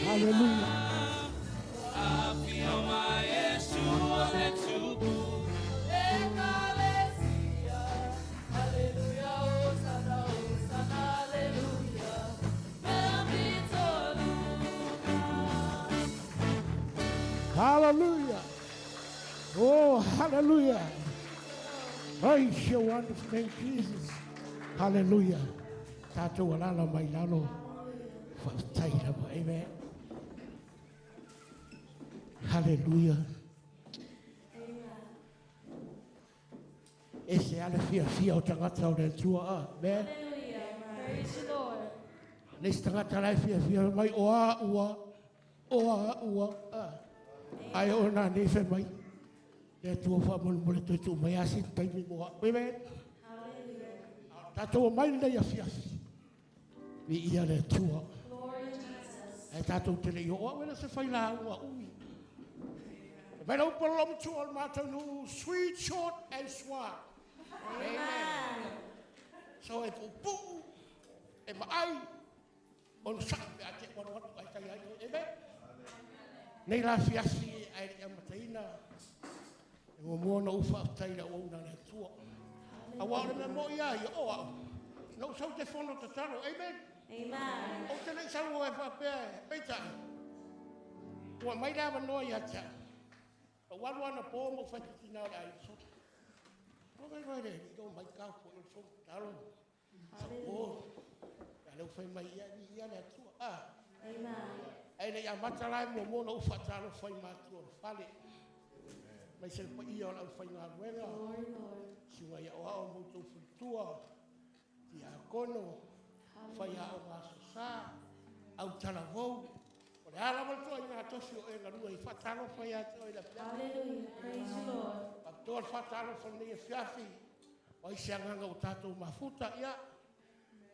Hallelujah. Hallelujah. Oh, hallelujah. Praise your wonderful name, Jesus. Hallelujah. Tātou alala mai lalo. Whaatai lava. Amen. Hallelujah. E se ale fia fia o tangata o le Atua. Amen. Hallelujah. Praise the Lord. Le se tangata lai fia fia mai o a ua. O a ua. Ai o nā nei whai mai. Le Atua wha mole mole toi tu mai asi taimi moa. Amen. Hallelujah. Tātou mai nei a fiafi. Vi ia le Atua. Glory Jesus. Ai tātou te lei o wena se whai la ua ui. Mai lau polo lo matua o le mātou nu, sweet, short and suave. Amen. So e pupu, e maai, o no saa pe a te wanu atu ai tai ai. Amen. Nei la fiafi ai le amataina, e mua mua na ufa au tai la uauna le Atua. A wao le mea mo ia ia o au. Na usau te fono tatalo. Amen. Amen. O te lei sau e whapea e, peita. Ua mai la wanoa ia tia. O walu ana pō mo whatitina o le ai. So, o ngai roe le, i o mai kau po i fono tatalo. Sa pō, ia leu whai mai ia, ni ia le Atua. Ah. Amen. Ai le ia mata lai mua mua na ufa talo whai mātua o le fale. Mai se pa ia o lau whai ngā ruenga. Glory, Lord. Siwa ia o ao moutou fulitua. Tia kono. Whai ao ngā sosā. Au talavou. O le ala wale i ngā tofi o e ngā rua i whatalo whai atu o i la fiafi. Hallelujah. Praise the Lord. Papitoa le whatalo whai nei e fiafi. O i se anganga o tātou mafuta ia.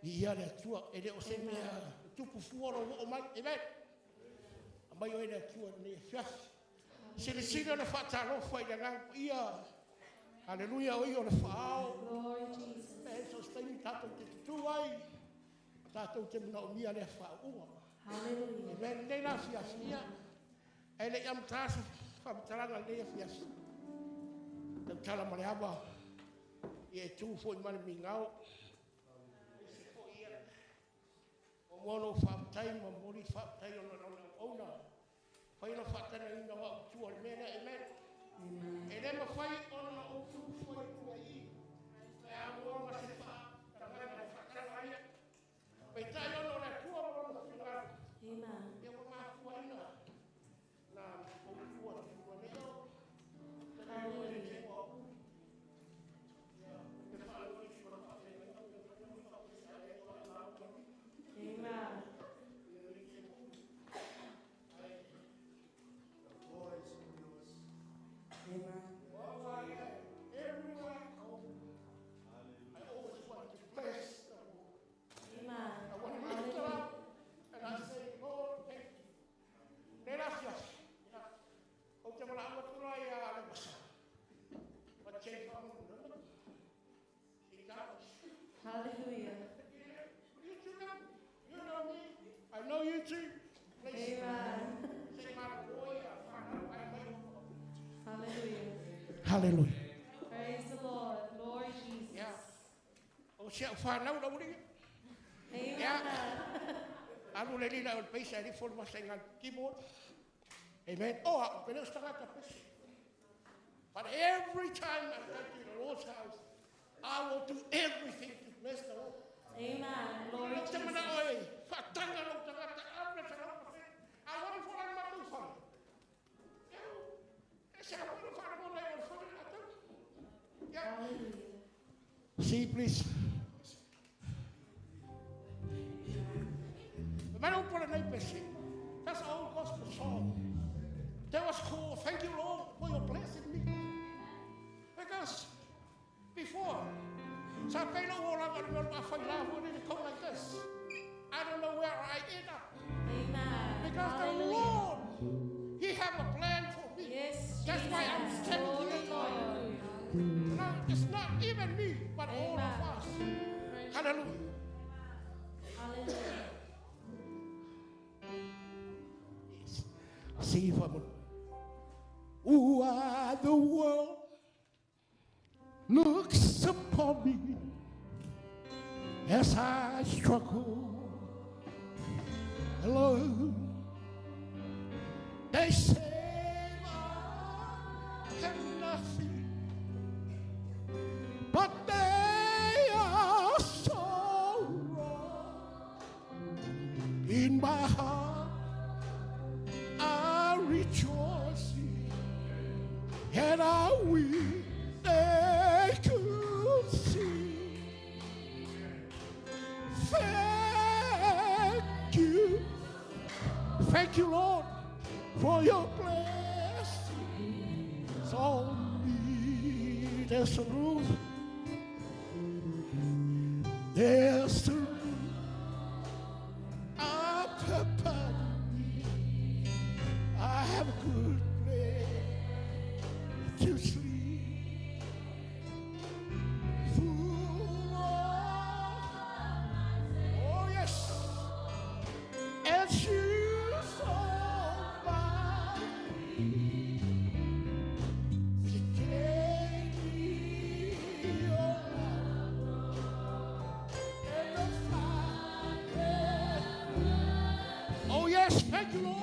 I ia le Atua. E le o se mea tupu fua ro o mai. Amen. A mai o e le Atua nei e fiafi. Silisili o le whatalo whai le nganga ia. Hallelujah, o i o le whaao. Glory Jesus. E so staini tātou te tutu ai. Tātou te muna o mia le whaoua. Hallelujah. Amen. Nei la fiafi ia. E le ia mtasa whamataranga nei fiafi. Tau tala ma le awa. I e tū fo i mare mingao. E se fo ia. O mono whamatai ma mori whamatai o na ona. Whai na whatana ina wa utua le mea. Amen. Amen. E le mawhai ona na utu fo i tua i. Te amoa ma se wha. Tangana na whatana ia. Peitai ona o le Atua ma lona whingaro. Amen. Ia wa mātua ina. Nā o tua te tua nei o. Te nei o le tua o. Te whaanui i tua wha. Amen. Voice yours. Amen. Everyone. Hallelujah. Praise the Lord. Glory Jesus. Yeah. O si au whanau la uli. Amen. Yeah. Alu le lila o le peisa e lifo le masa i ngā keyboard. Amen. Oh, a pele o stangata pese. But every time I go to the Lord's house, I will do everything to bless the Lord. Amen. Glory Lau te Jesus. mana oe, whaatanga lau tangata, abre te lau kafe. A wani fora ni matu whare. E se a wani whare mona e o le whare ngā tau. Yeah. Hallelujah. See, please. Mana upola nei pese. That's an old gospel song. That was called, Thank You, Lord, for your blessing me. Because before, sa pelo o lava le mea whai la hua ni come like this. I don't know where I end up. Amen. Because the Hallelujah. Lord, He have a plan for me. Yes, That's why I'm Jesus. standing Glory, here. Lord. Now, it's not even me, but all of Amen. us. Hallelujah. Hallelujah. Yes. See if I'm. Ooh, the world looks upon me as I struggle alone. They say I have nothing, but they are so wrong. In my heart, I rejoice, and I wish they could see. Thank you. Thank you, Lord, for your blessings on me. There's a roof. There's a roof up above me. I have a good place to sleep. Full of, oh yes, and shoes on my feet. You gave me your love and the fire. Oh yes, thank you, Lord.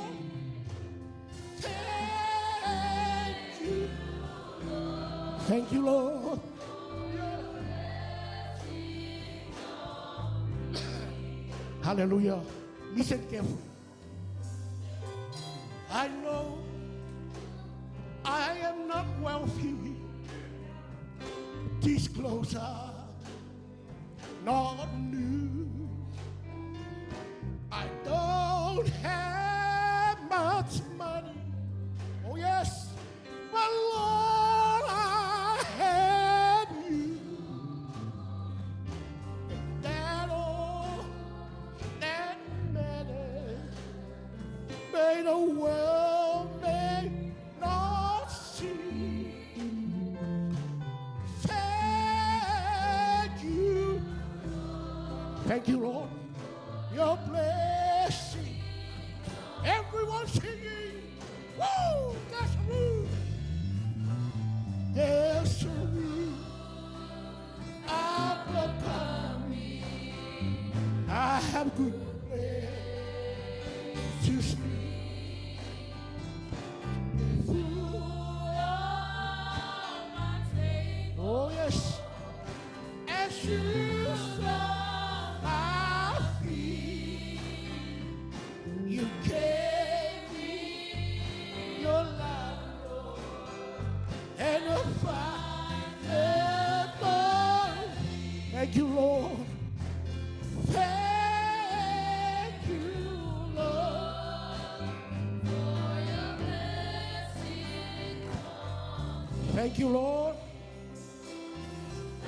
Thank you. Thank you, Lord. Hallelujah. Listen carefully. I know I am not wealthy. These clothes are not new. I don't have much money. Oh, yes. But Lord, I have you. And that all that matters. May the world may not see. Thank you. Thank you, Lord. Your blessing. Everyone singing. Woo! That's a roof. There's a roof up above me. I have good place to sleep. Oh yes, as you saw my feet, you gave me your love, Lord, and a fire above. Thank you, Lord. Thank you, Lord. Thank you, Lord.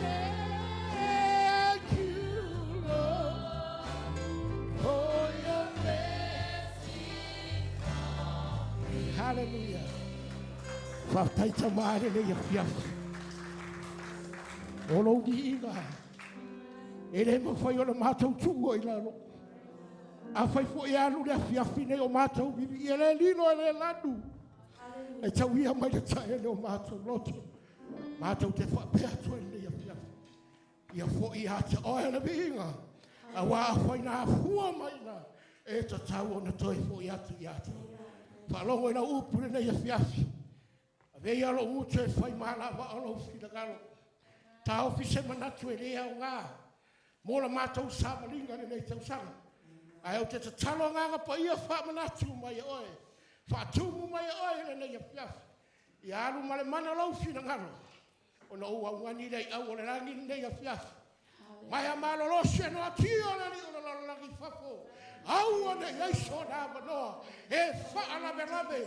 Thank you, Lord, for your blessing. Hallelujah. Whataita maare le ia fiafi. O lou ni inga. E le mawhai o le mātou tū i lalo. A whai fo e alu le fiafi nei o mātou bibi. E le lilo e le lanu. E tau ia mai le tae le o mātou loto. Mātou te whaapea atu e nei afiafi. Ia fo i ate oe le viinga. A wā whaina afua mai na. E tatau o na toi fo i atu i ate. Whaalongo i lau upu le nei afiafi. A vei alo utu e whai mahala wa o lau whilagalo. Tā ofise manatu e lea o ngā. Mō la mātou sāmalinga le nei tausaga. Ai o te tatalo ngāga pa ia whaamanatu mai e oe. Whaatumu mai e oe le nei afiafi. Ia alu male mana lau whilagalo. O na ua ungani lei au o le rangi nei afiafi. Mai a malolosi e noa tio le li o le lalagi fafo. Aua ne iai so nā manoa. E whaalave lave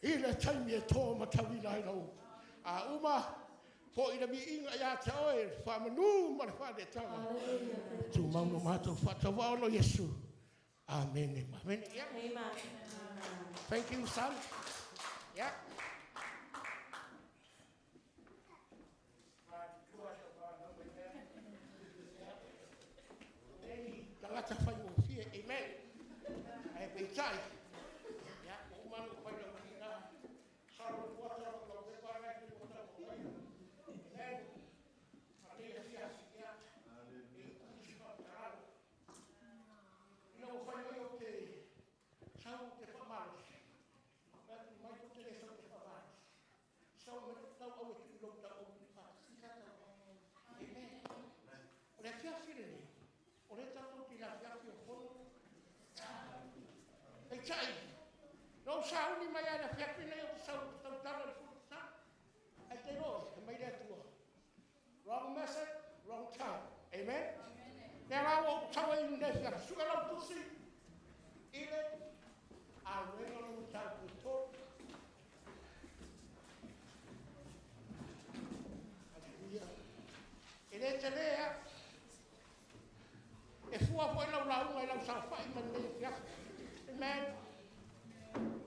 i le taimi e tō matawila ai lau. A uma fo i le mi inga ia te oe whaamanu ma le whaane tanga. Tu mauno mātou whaatawa ono Yesu. Amen. Amen. Yeah. Amen. Thank you, son. Yeah. Tangata whai o fie. Amen. Ai peitai. Yeah. O manu whai lau ki nā. Saro wata lau te whāngai ki wata o mai. Amen. A lea fia si ia. E kusi whakataralo. Ina o whai mai o te sau te whamalosi. Mai mai ko te le sau te whamalosi. Sau me tau au e tu lau tau au i whakasi. Amen. O le fia fire nei. O le tātou ki la fia fia fono. Peitai. No sauni mai ana fia fia nei o te sau te tau tala le futa sa. Ai te roe, e mai le atua. Wrong message, wrong time. Amen? Te rā o tau e nei fia. Suka lau tusi. Ile. A wenga lo tau ku tō. Hallelujah. E le te lea. E fua foi lau launga i lau sawhai mai nei fia. Amen.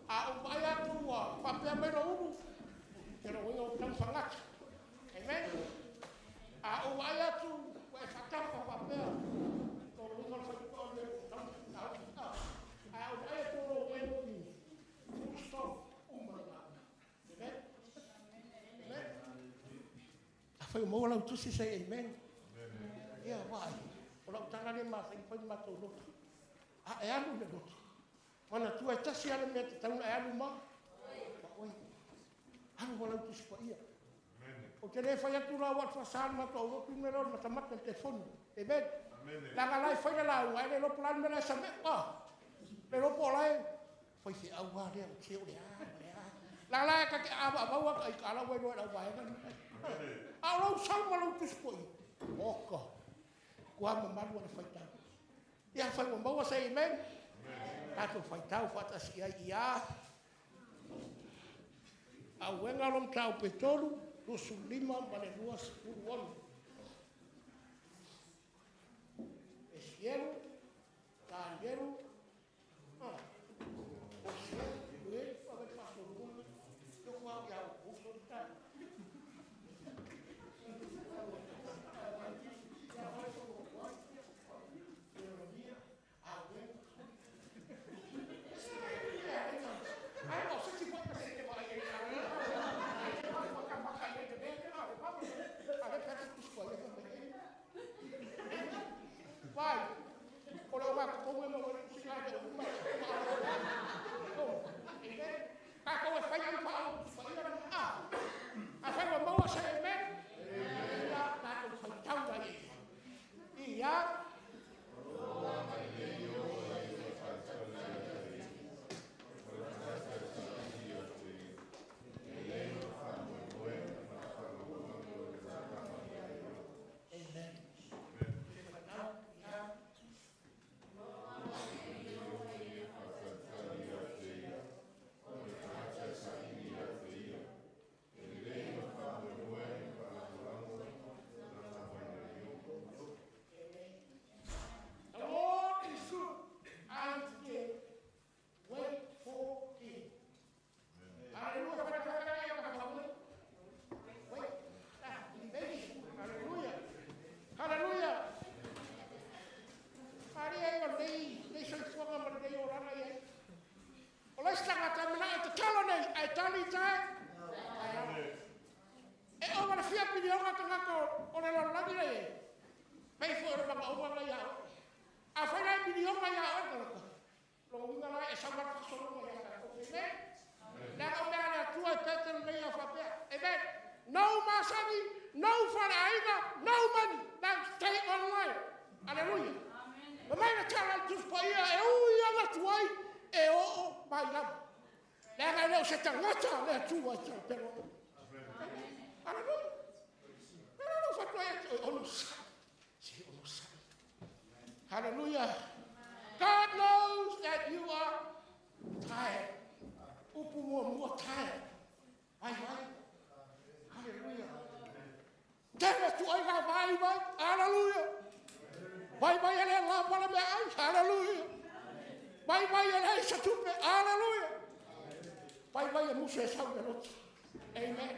A o mai atu ua whapea mai ro uru. Te ro inga o tau whangata. Amen. A o mai atu ua e whatapa whapea. Tō ro inga o whaitua o le tau whangata. A o mai atu ro mai ro i. Full stop. Uma ngā. Amen. Amen. A whai o maua lau tusi say amen. Ia wai. O lau tanga le mā whai whai mātou lotu. A e alu le lotu. Mana tua e tasi ale mea te tauna e alu mā. Ma oi. Alu wa lau tusi pa ia. O te le whai atu la watu asaan mātou lotu me rau matamata te fonu. Amen. Langa lai whai la lau. Ai le lopo lai me lai sa me. Ah. Le lopo lai. Whai se au wā lea o te o le a. Le a. Langa lai ka ke awa awa ka i ka ala wai roe lau waenga. A lau sau ma lau tusi pa ia. Oka. Kua mamalu ana whaitau. Ia whai wa maua say amen. Tātou whaitau whatasi ai ia. A uenga lom tau petolu, 25 ma le 26. E sielu, tāngeru, o sielu, ue, whawe whasorunga, toko au iau, uso tai. Vai, o le o ngā kokonga ma wale maomaoga la ia oe. Afai la e miliona ia oe le tagata, lona uiga la e sau lava le faasologa ia tatou. Amen. Leaga o mea a le Atua e pete lelei a faapea. Amen. No masani, no faleaiga, no money. Now stay online. Hallelujah. Ma mai le tala i le Tusi Paia e ui ala atu ai e oo mai lava. Leaga e le o se tagata le Atua e talapelo ai. Hallelujah. Lea la fatu ai atu, onosai. Se onosai. Hallelujah. God knows that you are tired. Upu muamua tired. Vai vai. Hallelujah. Tele tu ai ga vai vai. Hallelujah. Vai vai ele la pala me ai. Hallelujah. Vai vai ele sa tupe. Hallelujah. Vai vai e musu e sau le lotu. Amen.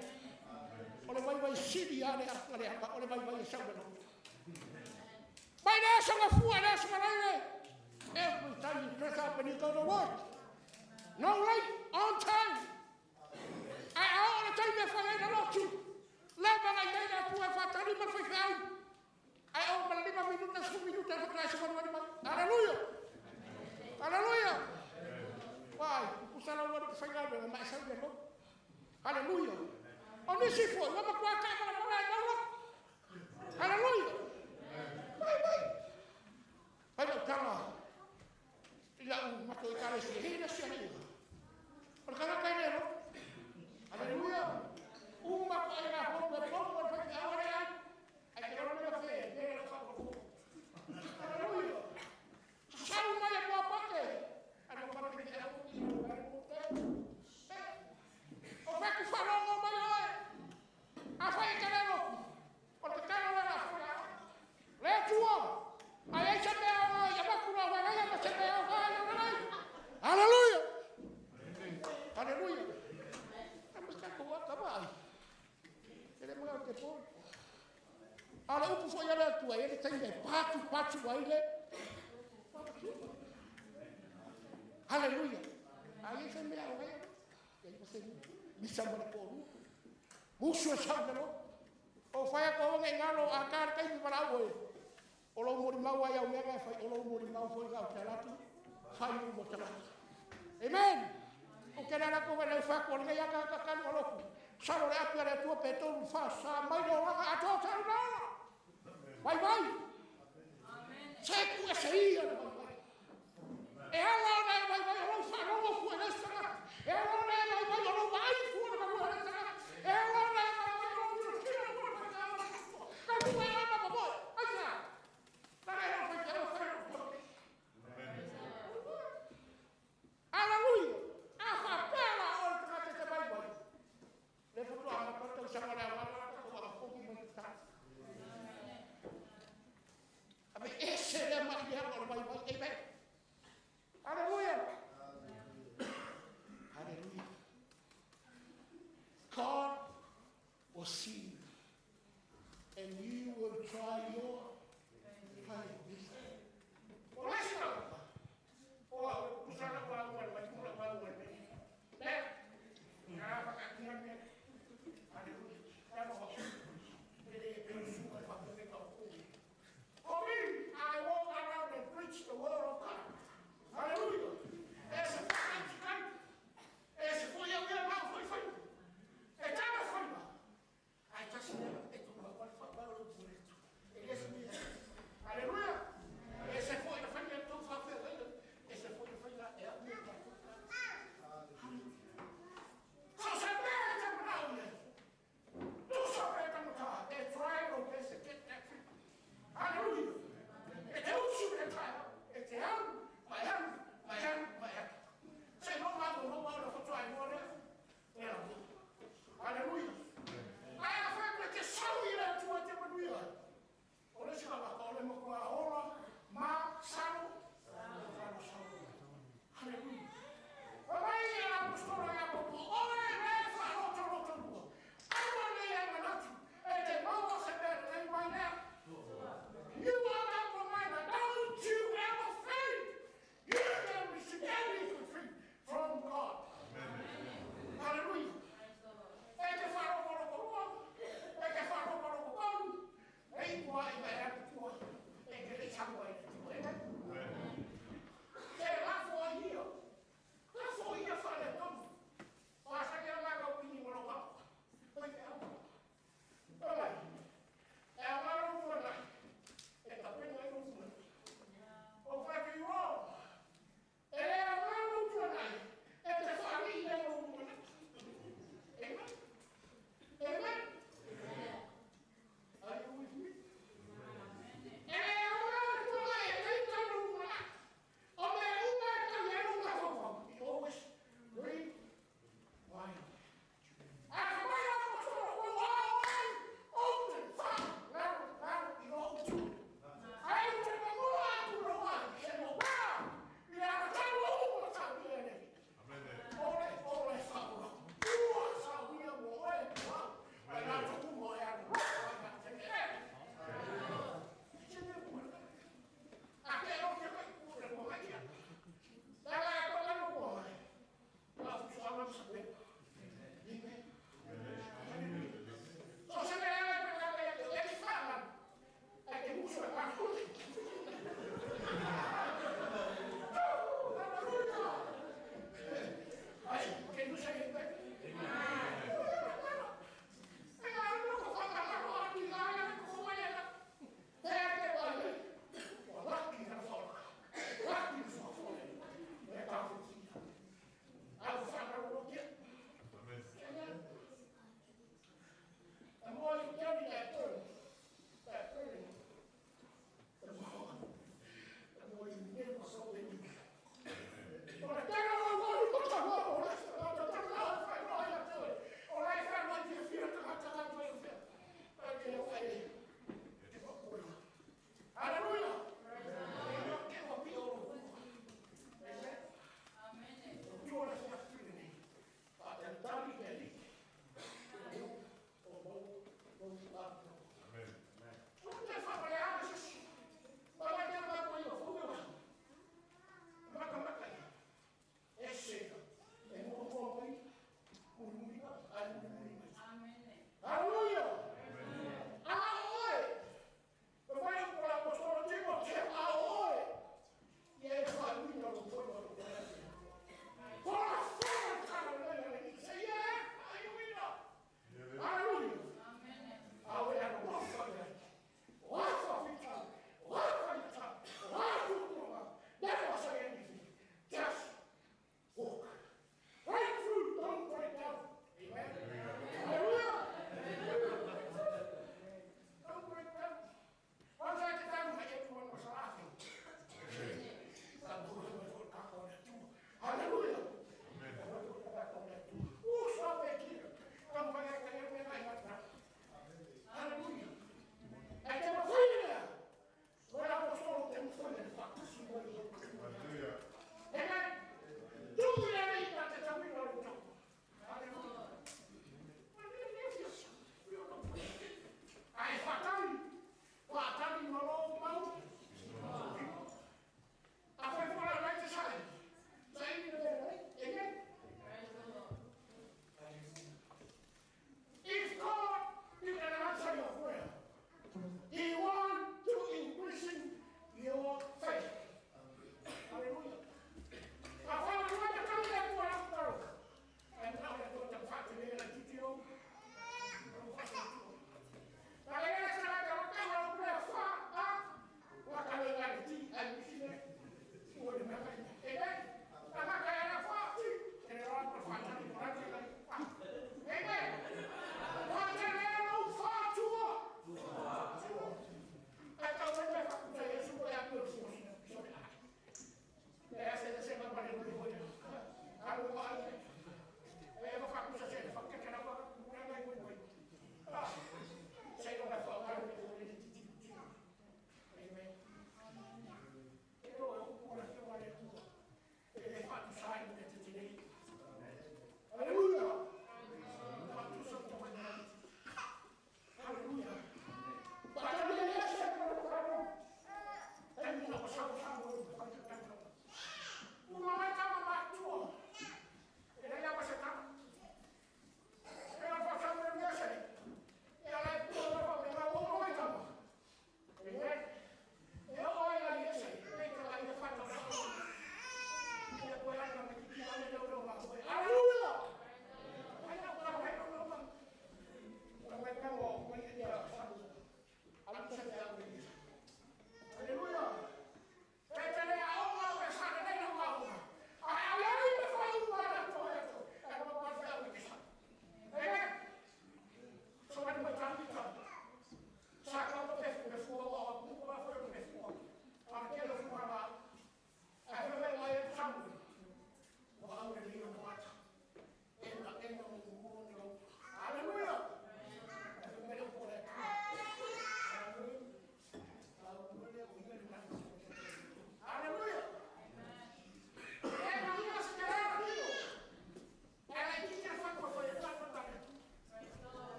O le vai vai sili a le a le o le vai vai e sau le lotu. Mai le asa nga fua le asa nga lai. Every time you dress up and you go to work. No late, on time. Ai a o le taimi e fai ai le lotu. Leva ngai nei le Atua e faatali ma le faifeau. Ai o ma le 5 minuta, 10 minuta e faatoa e se manuali mai. Hallelujah. Hallelujah. Vai, pusa lau ua le faigaluega ma e sau le lotu. Hallelujah. O nisi foi, ua matua taamalamala e mau lotu. Hallelujah. Vai, vai. Vai lau tala i lau matou ekalesia, e le sia le O le tagata e le lotu. Hallelujah. Uma ko ai ngā hou e pomo o le faifeau ale ai. Ai te rona mea whē, mea le whakaroko. Hallelujah. Sau mai e moa pake. Ai mo pake te au i mo ai mo te. O whaku wharongo mai oe. A whai e te le lotu. O te talo le la whai a. Le atua. Ai ai se mea o ia makura o wai ma se mea o wai o lai. Hallelujah. Hallelujah. E le mga o te pō. A le upu foi ale atua, e le taimi e patu patu ai le. Hallelujah. Ai e se mea o ai. E i se misa mo le pō. Musu e sau le lo. O whai ako wanga i ngalo a kā le taimi wala au e. O lo mori mau ai au mea e whai, o lo mori mau foi ngau te alatu. Whai mu mo te alatu. Amen. O ke rara ko wale whai ko le ia ka kalu o loku. Salo le api a le atua pe tolu wha sa mai le olaga a tō tau na ola. Vai vai. Se ku e se ia le vai vai. E ala ona e vai vai o lou whanongo fua e le sanga. E ala ona e vai vai o lou vaai fua le manua le sanga. E ala ona e vai vai o lou mirotira fua le manua le sanga. Ka mua e ama mamoe. Ai sa. Tara e lou whai te au whai lou. Hallelujah. A whapela o le tagata te vai vai. Le fatua a matou sanga le awala ko a foki mai te tata. Ame ese le mai le o le vai vai. Amen. Hallelujah. Hallelujah. God will see you, and you will try your best. O le sina o a kusana o a ua le mai kula o a ua le mai. Le, ngā whakatinga mea. Hallelujah. Tano wa su. Le le pe su ka whakapeke ka o kō. For me, I walk around and preach the word of God. Hallelujah. E se whakaitu kai. E se foi au ia mau foi whai. E tana whaima.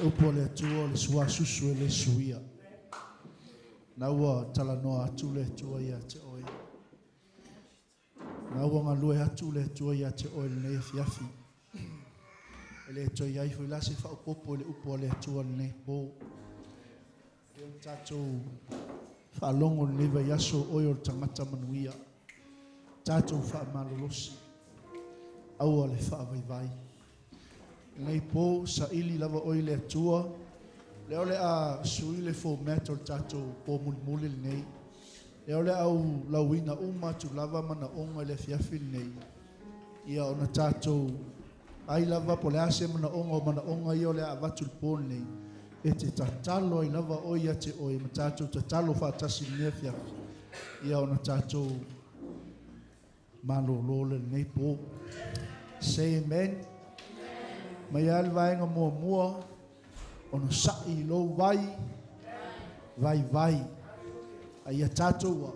Le upu o le Atua o le suasusu e le suia. Na ua talanoa atu le Atua ia te oe. Na ua galue atu le Atua ia te oe lenei afiafi. E le toe i ai foi la se faaopoopo i le upu a le Atua lenei po. E o tatou faalogo lenei vaiaso o oe o le tagata manuia. Tatou faamalolosi. Aua le faavaivai. Lenei po saili lava oe i le Atua. Lea o le a sui le format o le tatou po mulimuli lenei. Lea o le a ou lauina uma atu lava manaoga i le afiafi lenei. Ia ona tatou ai lava po o le a se manaoga o manaoga ia o le a avatu i le po lenei. E te tatalo ai lava oe ia te oe ma tatou tatalo faatasi i lenei afiafi. Ia ona tatou malolo le lenei po. Say amen. Mai lava le vaega muamua, onosai i lou vai, vaivai. A ia tatou ua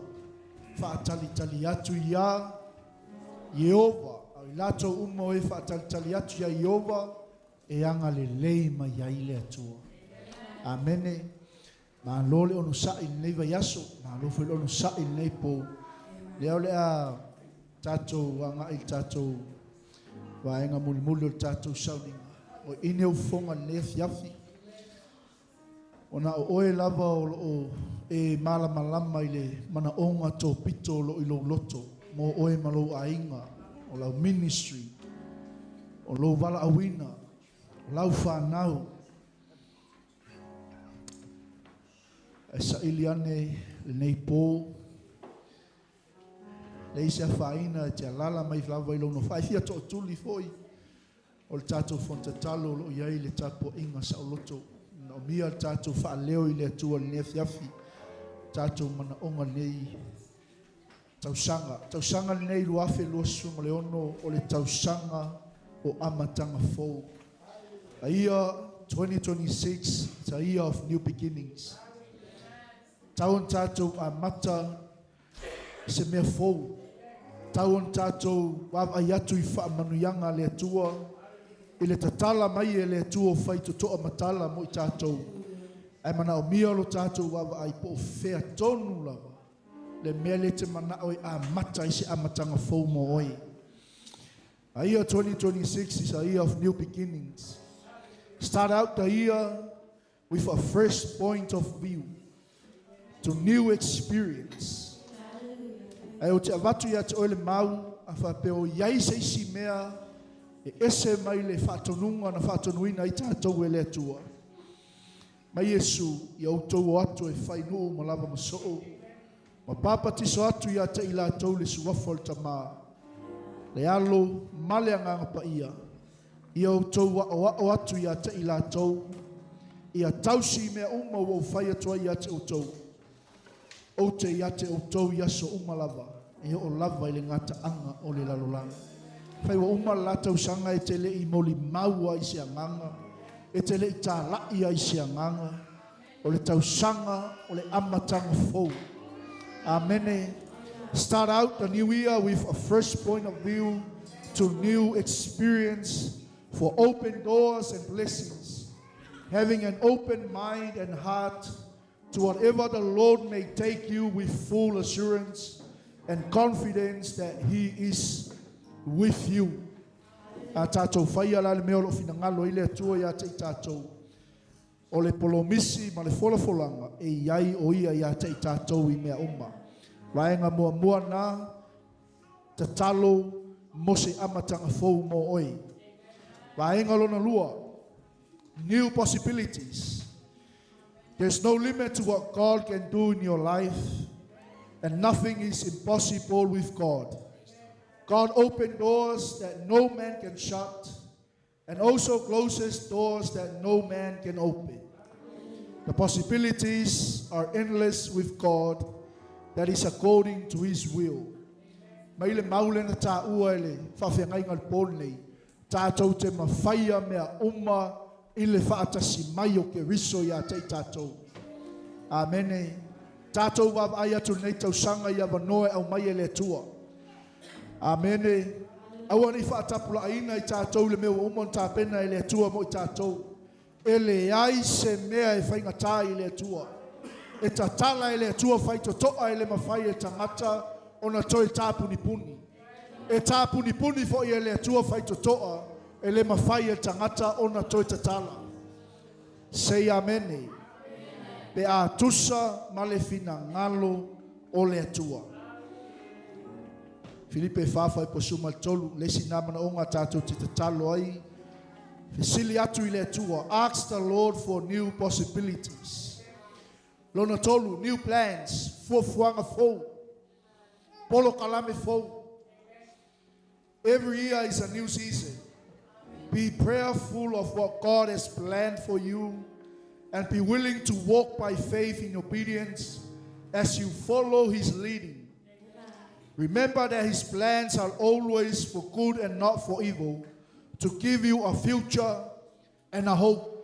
faatalitali atu iā Ieova, a o i latou uma o e faatalitali atu iā Ieova, e agalelei mai ai le Atua. Amene. Malo le onosai i lenei vaiaso, malo foi le onosai i lenei po. Lea o le a tatou agai i le tatou vaega mulimuli o le tatou sauniga. O ine ufoga i lenei afiafi. Ona o oe lava o loo e malamalama i le manaoga topito o loo i lou loto mo oe ma lou aiga, o lau ministry, o lou valaauina, o lau fanau. Ae saili ane lenei po, leai se afaina e te alaala mai lava i lou nofoa. Ai fia tootuli foi o le tatou fono tatalo o loo i ai le tapuaiga saoloto. Manaomia le tatou faaleo i le Atua i lenei afiafi, tatou manaoga lenei tausaga. Tausaga lenei 2026 o le tausaga o amataga fou. A year 2026, it's a year of new beginnings. Tau ona tatou amata se mea fou. Tau ona tatou vaavaai atu i faamanuiaga a le Atua i le tatala mai e le Atua o faitotoa matala mo i tatou. Ae manaomia lo tatou vaavaai po o fea tonu lava le mea lea e te manao e amata ai se amataga fou mo oe. A year 2026 is a year of new beginnings. Start out the year with a fresh point of view to new experience. Ae ou te avatu ia te oe le mau, a faapea o i ai se isi mea e ese mai le faatonuga na faatonuina ai tatou e le Atua. Mai Iesu, ia outou o atu e fai nuu ma lava ma soo, ma papatiso atu ia te i latou le suafa o le Tama, le Alo ma le Agaga Paia, ia outou aoao atu ia te i latou, ia tausi i mea uma ua ou fai atu ai ia te outou. Ou te ia te outou i aso uma lava, e oo lava i le gataaga o le lalolagi. Fai ua uma le la tausaga e te le i molimau ai i se agaga, e te le i talai ai i se agaga, o le tausaga o le amataga fou. Amene. Start out the new year with a fresh point of view to new experience for open doors and blessings. Having an open mind and heart to whatever the Lord may take you with full assurance and confidence that He is with you. A tatou faia la le mea o loo finagalo ai le Atua ia te i tatou. O le polomisi ma le folafolaga e i ai o ia ia te i tatou i mea uma. Vaega muamua na, tatalo mo se amataga fou mo oe. Vaega lona lua, new possibilities. There's no limit to what God can do in your life, and nothing is impossible with God. God opened doors that no man can shut, and also closes doors that no man can open. The possibilities are endless with God, that is according to His will. Mai le mau lea na taua e le faafeagaiga o le po lenei, tatou te mafaia mea uma i le faatasi mai o Keriso ia te i tatou. Amene. Tatou vaavaai atu i lenei tausaga i avanoa e aumai e le Atua. Amene. Aua ne i faatapulaaina i tatou i le mea ua uma ona tapena e le Atua mo i tatou. E leai se mea e faigata i le Atua. E tatala e le Atua faitotoa e le mafai e tagata ona toe tapunipuni. E tapunipuni foi e le Atua faitotoa e le mafai e tagata ona toe tatala. Say amene. Pe a tusa ma le finagalo o le Atua. Filipe 4:13 le isi na manaoga tatou te tatalo ai. Fesili atu i le Atua. Ask the Lord for new possibilities. Lona tolu, new plans, fuafuaga fou. Polokalame fou. Every year is a new season. Be prayerful of what God has planned for you and be willing to walk by faith in obedience as you follow His leading. Remember that His plans are always for good and not for evil, to give you a future and a hope.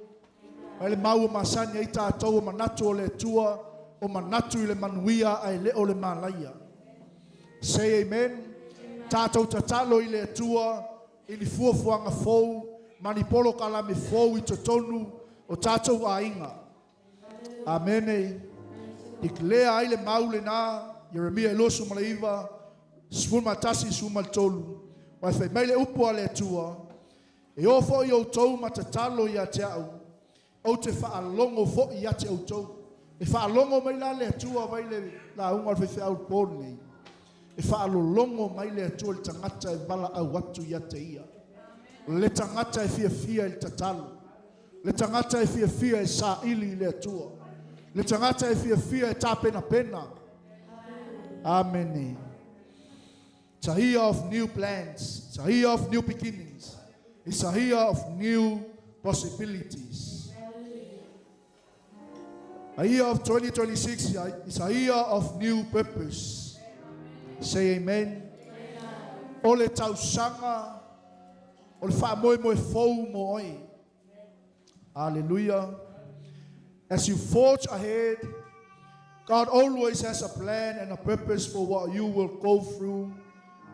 Mai le mau o masani ai tatou o manatu o le Atua, o manatu i le manuia ae le o le malaia. Say amen. Tatou tatalo i le Atua, i ni fuafuaga fou, ma ni polokalame fou i totonu o tatou aiga. Amene. Declare ai le mau lena, Ieremia 29, 11, 13. Mai fai mai le upu a le Atua, e o foi outou ma tatalo ia te au, ou te faalogo foi ia te outou. E faalogo mai la le Atua vai le lauga o le faifeau le po lenei. E faalologo mai le Atua le tagata e valaau atu ia te ia. Le tagata e fiafia i le tatalo. Le tagata e fiafia e saili i le Atua. Le tagata e fiafia e tapenapena. Amen. It's a year of new plans. It's a year of new beginnings. It's a year of new possibilities. A year of 2026 is a year of new purpose. Say amen. O le tausaga, o le faamoemoe fou mo oe. Hallelujah. As you forge ahead, God always has a plan and a purpose for what you will go through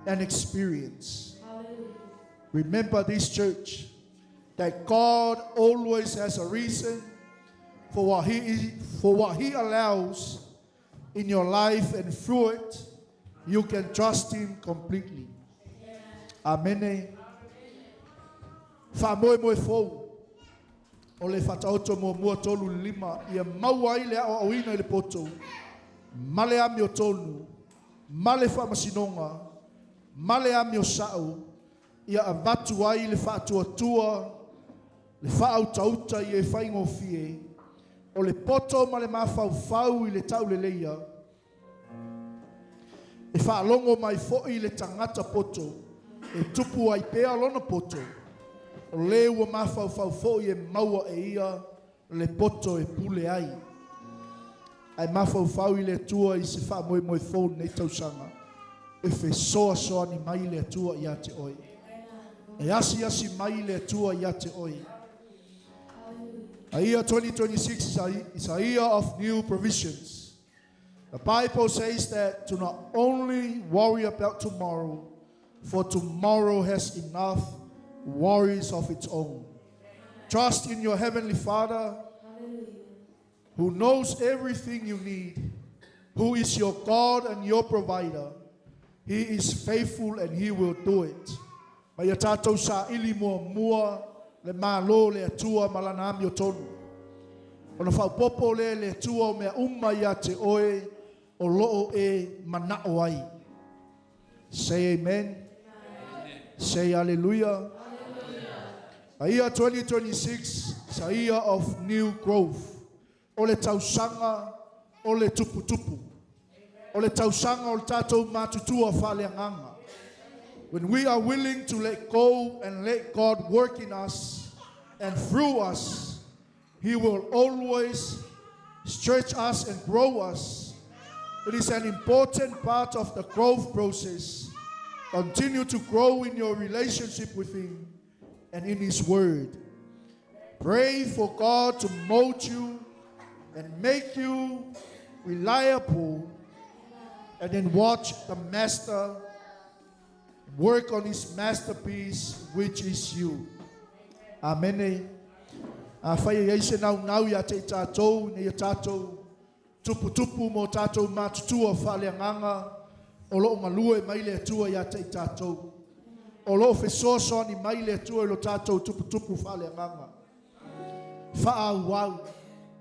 and experience. Remember this, church, that God always has a reason for what He allows in your life, and through it, you can trust Him completely. Amen. Faamoemoe fou. O le Faataoto 1:3 ia maua ai le aoaoina i le poto ma le amiotonu ma le faamasinoga ma le amio sa'o ia avatu ai le faatuatua le faautauta ia e faigofie o le poto ma le mafaufau i le tauleleia e faalogo mai fo'i le tagata poto e tupu ai pea lona poto o le ua mafaufau fo'i e maua e ia le poto e pule ai ae mafaufau i le Atua i se faamoemoe fou nei tausaga e fesoasoani mai le Atua ia te oe e asiasi mai le Atua ia te oe. A year 2026 is a year of new provisions. The Bible says that to not only worry about tomorrow, for tomorrow has enough worries of its own. Trust in your Heavenly Father who knows everything you need, who is your God and your provider. He is faithful and He will do it. Ma ia tatou saili muamua le malo le Atua ma lana amiotonu. Ona faaopoopo le le Atua o mea uma ia te oe o loo e manao ai. Say amen. Say hallelujah. A year 2026 is a year of new growth. O le tausaga o le tuputupu. O le tausaga o le tatou matutua faaleagaga. When we are willing to let go and let God work in us and through us, He will always stretch us and grow us. It is an important part of the growth process. Continue to grow in your relationship with Him and in His Word. Pray for God to mold you and make you reliable, and then watch the Master work on His masterpiece, which is you. Amen. Afai e i ai se naunau ia te i tatou ina ia tatou tuputupu ma o tatou matutua faaleagaga o lo o galue mai le Atua ia te i tatou. O lo o fesoasoani mai le Atua i lo tatou tuputupu faaleagaga. Faaauau.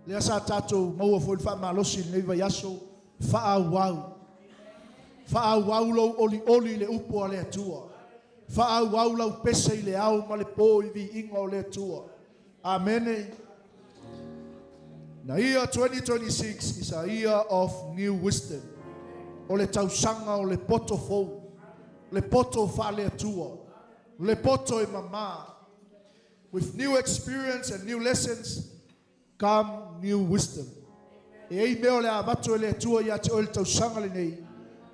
Lea sa tatou maua foi le faamalosi i lenei vaiaso, faaauau. Faaauau lou olioli i le upu a le Atua. Faaauau lau pese i le ao ma le po i viiga o le Atua. Amene. Na year 2026 is a year of new wisdom. O le tausaga o le poto fou, le poto faale-Atua, le poto e mamā. With new experience and new lessons come new wisdom. E i ai mea o le a avatu e le Atua ia te oe i le tausaga lenei,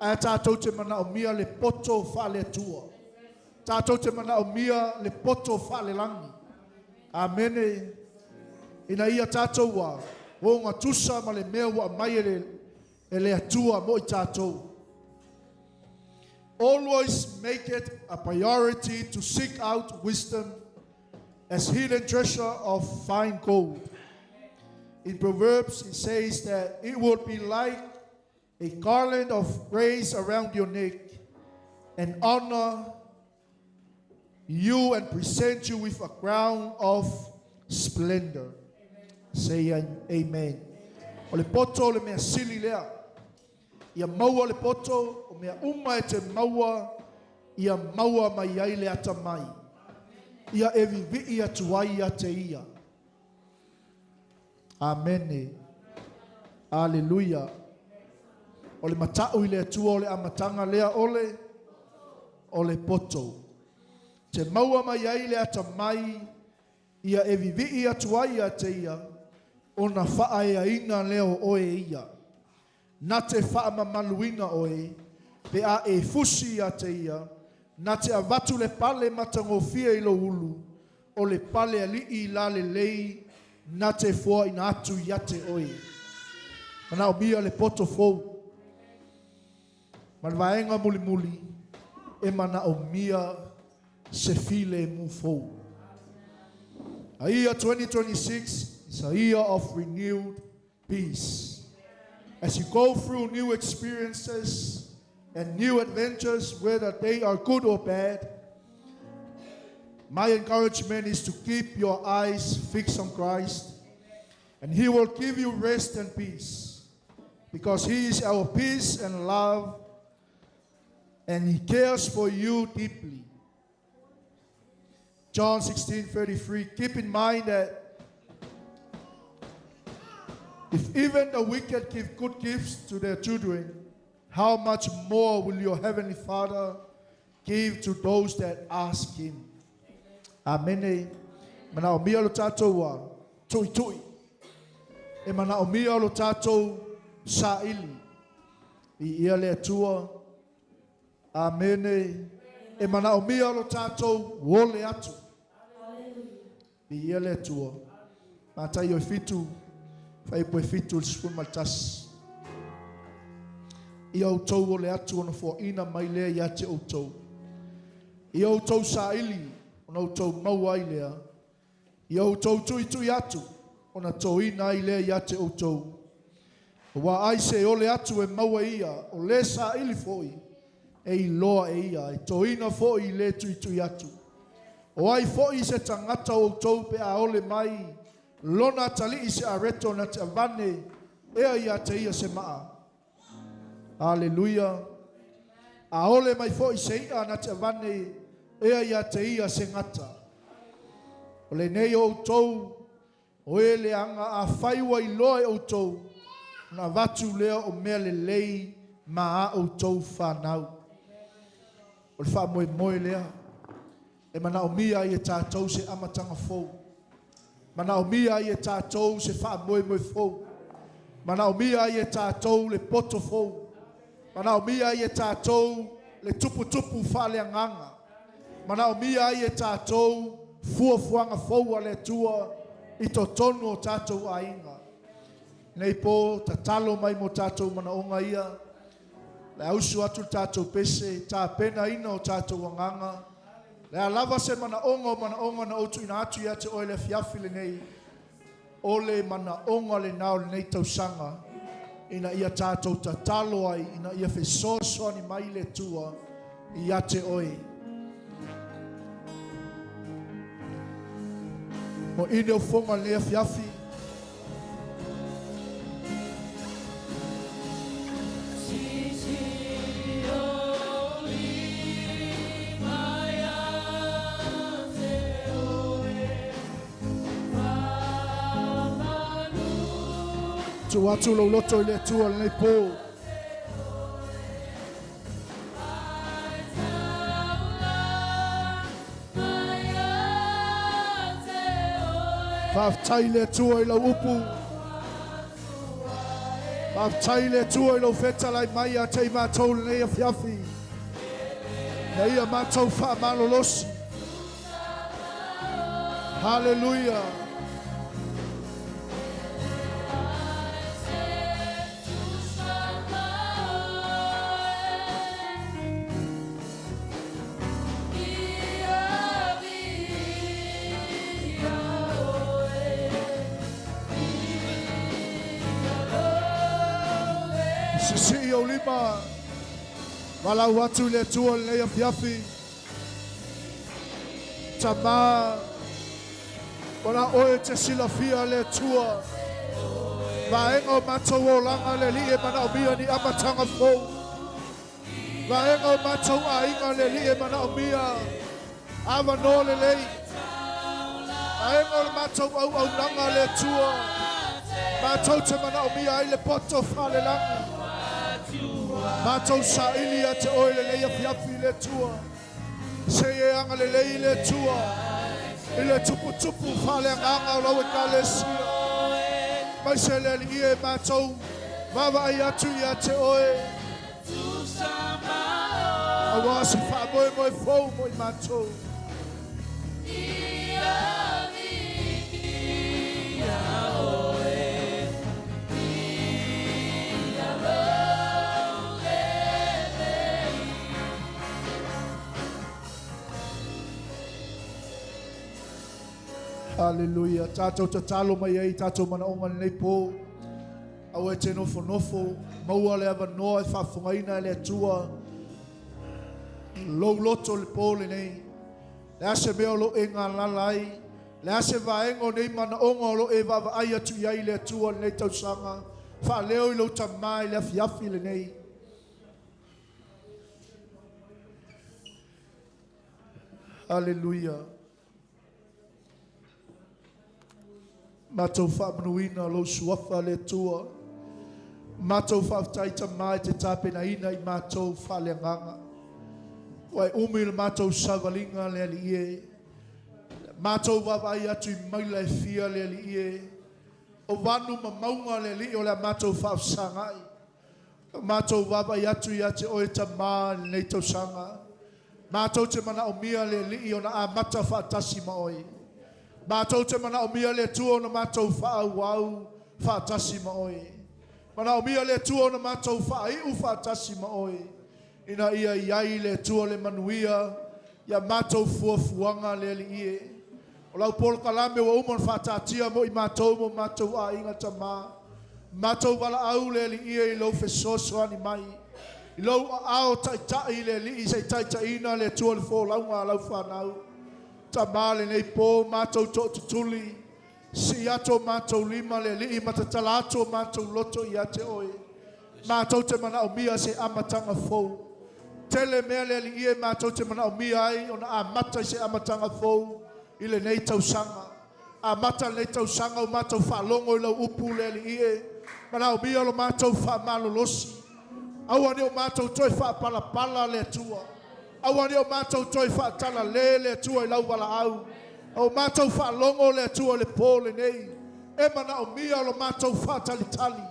ae tatou te manaomia le poto faale-Atua. Tatou te manaomia le poto faalelagi. Amene. Ina ia tatou a ogatusa ma le mea ua aumai e le, e le Atua mo i tatou. Always make it a priority to seek out wisdom as hidden treasure of fine gold. In Proverbs, it says that it will be like a garland of grace around your neck and honor you and present you with a crown of splendor. Say amen. O le poto o le mea sili lea. Ia maua le poto, o mea uma e te maua, ia maua mai ai le atamai. Ia e vivii atu ai ia te ia. Amene. Aleluia. O le matau i le Atua o le amataga lea o le o le poto. Te maua mai ai le atamai ia e vivii atu ai ia te ia, ona faaeaina lea o oe e ia. Na te faamamaluina oe, pe a e fusi ia te ia, na te avatu le pale matagofie i lou ulu, o le pale alii lalelei na te foaina atu ia te oe. Manaomia le poto fou. Ma le vaega mulimuli, e manaomia se filemu fou. A year 2026 is a year of renewed peace. As you go through new experiences and new adventures, whether they are good or bad, my encouragement is to keep your eyes fixed on Christ, and He will give you rest and peace, because He is our peace and love, and He cares for you deeply. John 16:33. Keep in mind that if even the wicked give good gifts to their children, how much more will your heavenly Father give to those that ask Him? Amene. Manaomia lo tatou a tuitui. E manaomia lo tatou saili. Viia le Atua. Amene. E manaomia lo tatou ole atu. Viia le Atua. Mataio e 7, fuaiupu e 7 i le 11. Ia outou ole atu ona foaina mai lea ia te outou. Ia outou saili ona outou maua ai lea. Ia outou tuitui atu ona toina ai lea ia te outou. Aua ai se ole atu e maua e ia, o le saili foi e iloa e ia, e toina foi i le tuitui atu. O ai foi se tagata o outou pe a ole mai lona atalii i se areto na te avane ea ia te ia se maa? Aleluia. A ole mai foi se i'a na te avane ea ia te ia se gata? O lenei o outou, o e leaga afai ua iloa e outou ona avatu lea o mea lelei ma a outou fanau. O le faamoemoe lea e manaomia ai e tatou se amataga fou. Manaomia ai e tatou se faamoemoe fou. Manaomia ai e tatou le poto fou. Manaomia ai e tatou le tuputupu faaleagaga. Manaomia ai e tatou fuafuaga fou a le Atua i totonu o tatou aiga. Nei po tatalo mai mo tatou manaoga ia. Le a usu atu le tatou pese, tapenaina o tatou agaga. Le a lava se manaoga o manaoga na ou tuuina atu ia te oe le afiafi lenei. O le manaoga lenā o lenei tausaga ina ia tatou tatalo ai ina ia fesoasoani mai le Atua ia te oe. Mo ine o foga lenei afiafi. Tuu atu lou loto i le Atua lenei po. Faafetai i le Atua i lau upu. Faafetai i le Atua i lou fetalai mai ia te i matou lenei afiafi. Na ia matou faamalolosi. Haleluia. Sisii ou lima, valaau atu i le Atua lenei afiafi. Tama, o la oe te silafia le Atua. Vaega o matou olaga le Alii e manaomia ni amataga fou. Vaega o matou aiga le Alii e manaomia avanoa lelei. Vaega o le matou auaunaga le Atua. Matou te manaomia ai le poto faalelagi. Matou saili ia te oe lenei afiafi le Atua. Se i e agalelei le Atua i le tuputupu faaleagaga o lau Ekalesia. Mai se le Alii e matou vaavaai atu ia te oe. Auā se faamoemoe fou mo i matou. Haleluia. Tatou tatalo mai ai tatou manaoga i lenei po. Aua e te nofonofo, maua le avanoa e faafofogaina e le Atua lou loto i le po lenei. Le a se mea o lo o e galala ai, le a se vaega o nei manaoga o lo o e vaavaai atu i ai i le Atua i lenei tausaga, faaleo i lou Tama i le afiafi lenei. Haleluia. Matou faamanuina lou suafa le Atua. Matou faafetai Tama i te tapenaina i matou faaleagaga. Ua e umi le matou savaliga le Alii e. Matou vaavaai atu i maila e fia le Alii e. O vanu ma mauga le Alii o le a matou faafesagai. Matou vaavaai atu ia te oe Tama i lenei tausaga. Matou te manaomia le Alii ona amata faatasi ma oe. Matou te manaomia le Atua ona matou faaauau faatasi ma oe. Manaomia le Atua ona matou faaiu faatasi ma oe. Ina ia i ai le Atua le manuia ia matou fuafuaga le Alii e. O lau polokalame ua uma ona faataatia mo i matou ma o matou aiga Tama. Matou valaau le Alii e i lou fesoasoani mai. I lou aao taitai le Alii se i taitaiina le Atua le folauga a lau fanau. Tama lenei po matou tootutuli. Sii atu o matou lima le Alii ma tatala atu o matou loto ia te oe. Matou te manaomia se amataga fou. Tele mea le Alii e matou te manaomia ai ona amata i se amataga fou i lenei tausaga. Amata lenei tausaga o matou faalogo i lau upu le Alii e. Manaomia lo matou faamalolosi. Aua ne i o matou toe faapalapala le Atua. Aua ne i o matou toe faatalale le Atua i lau valaau. O matou faalogo le Atua i le po lenei. E manaomia lo matou faatalitali.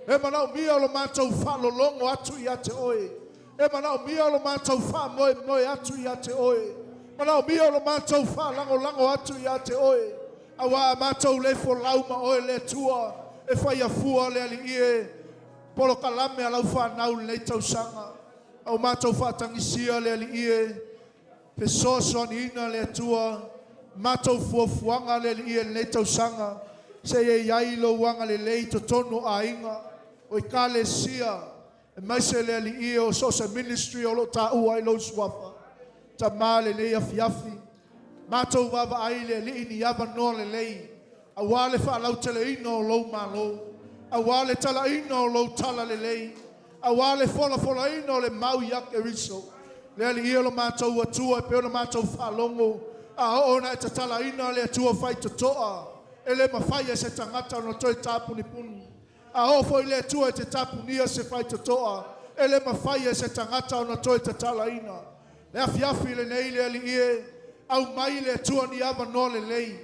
E manaomia lo matou faalologo atu ia te oe. E manaomia lo matou faamoemoe atu ia te oe. Manaomia lo matou faalagolago atu ia te oe. Auā a matou le folau ma oe le Atua e fai afua le Alii e polokalame a lau fanau lenei tausaga. Au matou faatagisia le Alii e fesoasoaniina le Atua matou fuafuaga le Alii e lenei tausaga. Seia i ai lou agalelei i totonu o aiga, o ekalesia, aemaise le Alii e o so o se ministry o lo o taua ai lou suafa. Tama lenei afiafi, matou vaavaai i le Alii ni avanoa lelei, aua le faalauteleina o lou Malo, aua le talaina o lou talalelei, aua le folafolaina o le mau ia Keriso. Le Alii e o lo matou Atua e pei ona matou faalogo, a oo ina e tatalaina le Atua faitotoa, e le mafai e se tagata ona toe tapunipuni. A oo foi le Atua e te tapunia se faitotoa, e le mafai e se tagata ona toe tatalaina. Le afiafi lenei le Alii e, aumai le Atua ni avanoa lelei,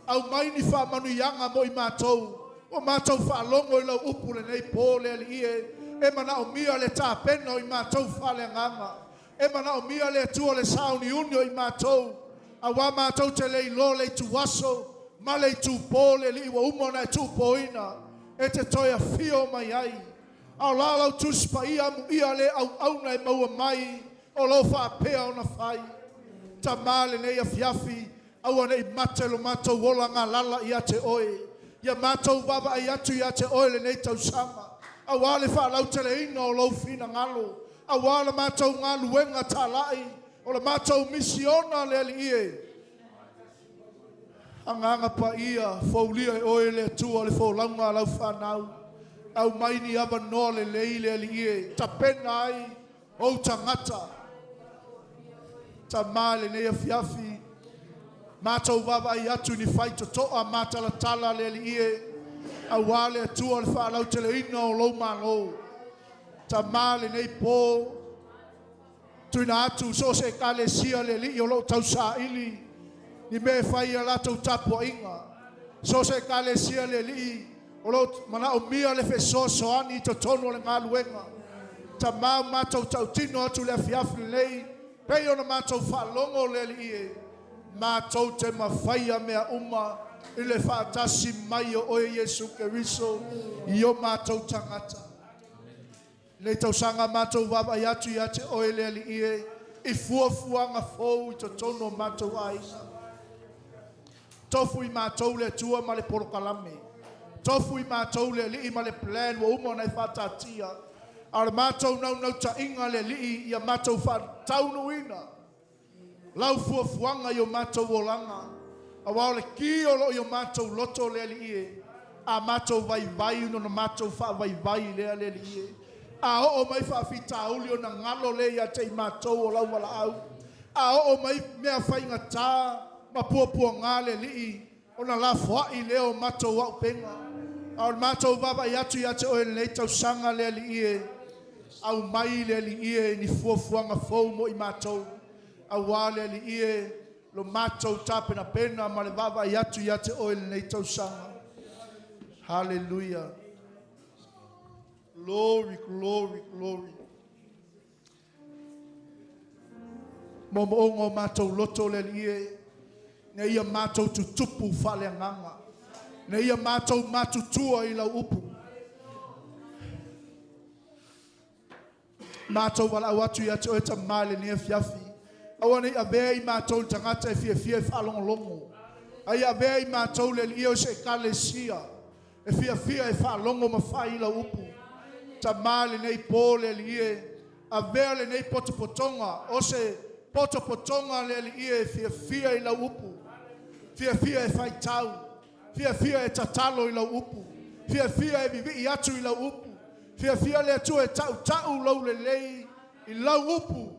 aumai ni faamanuiaga mo i matou, ua matou faalogo i lau upu lenei po le Alii e, e manaomia le tapena o i matou faaleagaga, e manaomia le Atua le sauniuni o i matou, aua matou te le iloa le ituaso ma le itupo le Alii ua uma ona e tuupoina e te toe afio mai ai. A o la lau Tusi Paia amuia le auauna e maua mai o lo o faapea ona fai. Tama lenei afiafi, aua ne i mate lo matou ola galala ia te oe. Ia matou vaavaai atu ia te oe lenei tausaga, aua le faalauteleina o lou finagalo, aua la matou galuega talai, o la matou misiona le Alii e. Agaga Paia, foulia e oe le Atua le folauga a lau fanau. Aumai ni avanoa lelei le Alii e tapena ai ou tagata. Tama lenei afiafi, matou vaavaai atu ni faitotoa matalatala le Alii e, aua le Atua le faalauteleina o lou Malo. Tama lenei po, tuuina atu so o se ekalesia le Alii o lo o tausaili ni mea e fai i a latou tapuaiga. So o se ekalesia le Alii o lo o manaomia le fesoasoani i totonu o le galuega. Tama, ua matou tautino atu le afiafi lenei, pei ona matou faalogo le Alii e, matou te mafaia mea uma i le faatasi mai o oe Iesu Keriso i o matou tagata. Lenei tausaga matou vaavaai atu ia te oe le Alii e, i fuafuaga fou i totonu o matou aiga. Tofu i matou le Atua ma le polokalame. Tofu i matou le Alii ma le plan ua uma ona e faataatia. A o le matou naunautaiga le Alii ia matou faataunuuina lau fuafuaga i o matou olaga, aua o le ki o lo o i o matou loto le Alii e, a matou vaivai ona matou faavaivai lea le Alii e. A oo mai faafitauli ona galo lea ia te i matou o lau valaau. A oo mai mea faigata ma puapuaga le Alii, ona lafoai lea o matou auupega. A o le matou vaavaai atu ia te oe i lenei tausaga le Alii e, aumai le Alii e ni fuafuaga fou mo i matou, aua le Alii e lo matou tapenapena ma le vaavaai atu ia te oe i lenei tausaga. Hallelujah. Glory, glory, glory. Moomooga o matou loto le Alii e, ina ia matou tutupu faaleagaga, ina ia matou matutua i lau upu. Matou valaau atu ia te oe Tama i lenei afiafi, aua ne i avea i matou le tagata e fiafia e faalogologo, a ia avea i matou le Alii e o se ekalesia e fiafia e faalogo ma fai i lau upu. Tama lenei po le Alii e, avea lenei potopotoga o se potopotoga le Alii e fiafia i lau upu, fiafia e faitau, fiafia e tatalo i lau upu, fiafia e vivii atu i lau upu, fiafia le Atua e tautau lou lelei i lau upu.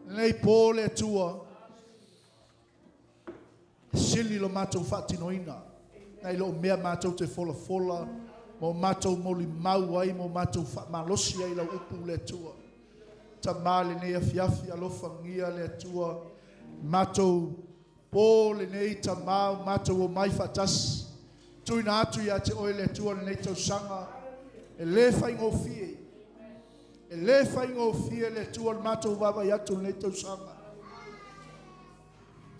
Lenei po le Atua, sili lo matou faatinoina nai lo mea matou te folafola ma o matou molimau ai ma o matou faamalosi ai lau upu le Atua. Tama lenei afiafi, alofagia le Atua matou po lenei Tama o matou omai faatasi, tuuina atu ia te oe le Atua lenei tausaga e le faigofie. E le faigofie le Atua le matou vaavaai atu lenei tausaga.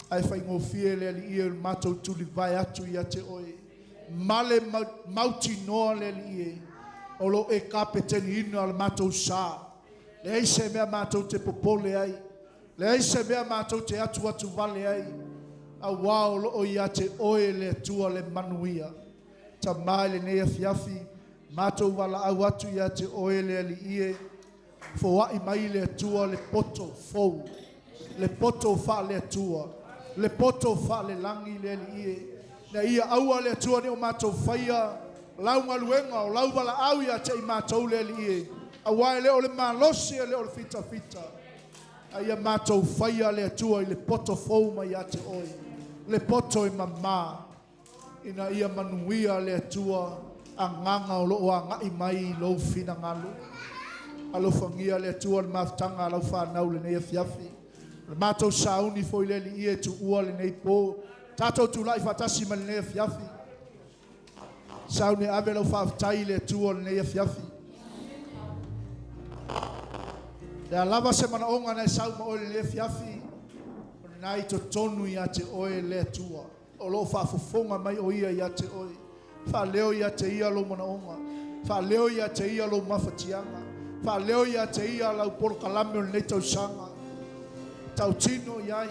Ae faigofie le Alii e o le matou tulivae atu ia te oe. Ma le mautinoa le Alii e, o lo o e kapeteniina le matou sa. Leai se mea matou te popole ai. Leai se mea matou te atuatuvale ai. Auā o loo ia te oe le Atua le manuia. Tamā i lenei afiafi, matou valaau atu ia te oe le Alii e, foai mai le Atua le poto fou, le poto faale-Atua, le poto faale-lagi le Alii e. Na ia aua le Atua ne o matou faia lau galuega o lau valaau ia te i matou le Alii e. Auā e le o le malosi e le o le fitafita, a ia matou faia le Atua i le poto fou mai ia te oe, le poto e mamā, ina ia manuia le Atua agaga o loo agai mai i lou finagalo. Alofagia le Atua le mafutaga a lau whanau lenei afiafi. Le matou sauni foi le Alii e tuua lenei po. Tatou tulai faatasi ma lenei afiafi. Sauni ave lau faafetai i le Atua lenei afiafi. Le alava se manaoga na e sau ma oe lenei afiafi, o lena i totonu ia te oe le Atua. O loo faafofoga mai o ia ia te oe. Faaleo ia te ia lou manaoga. Faaleo ia te ia lou mafatiaga. Faaleo ia te ia lau polokalame o lenei tausaga. Tautino iai.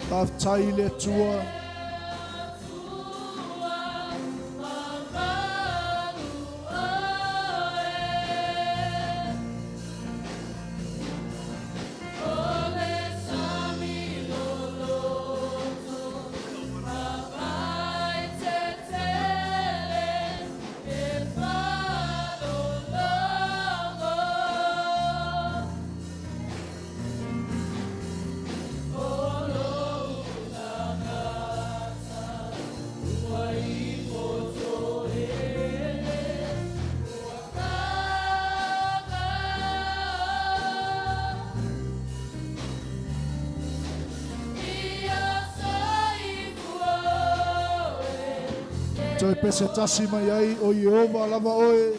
Faafetai i le Atua. Toe pese tasi mai ai o Iehova lava oe.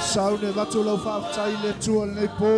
Saune vatu lau faafetai i le Atua lenei po.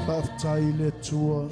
Faafetai i le Atua.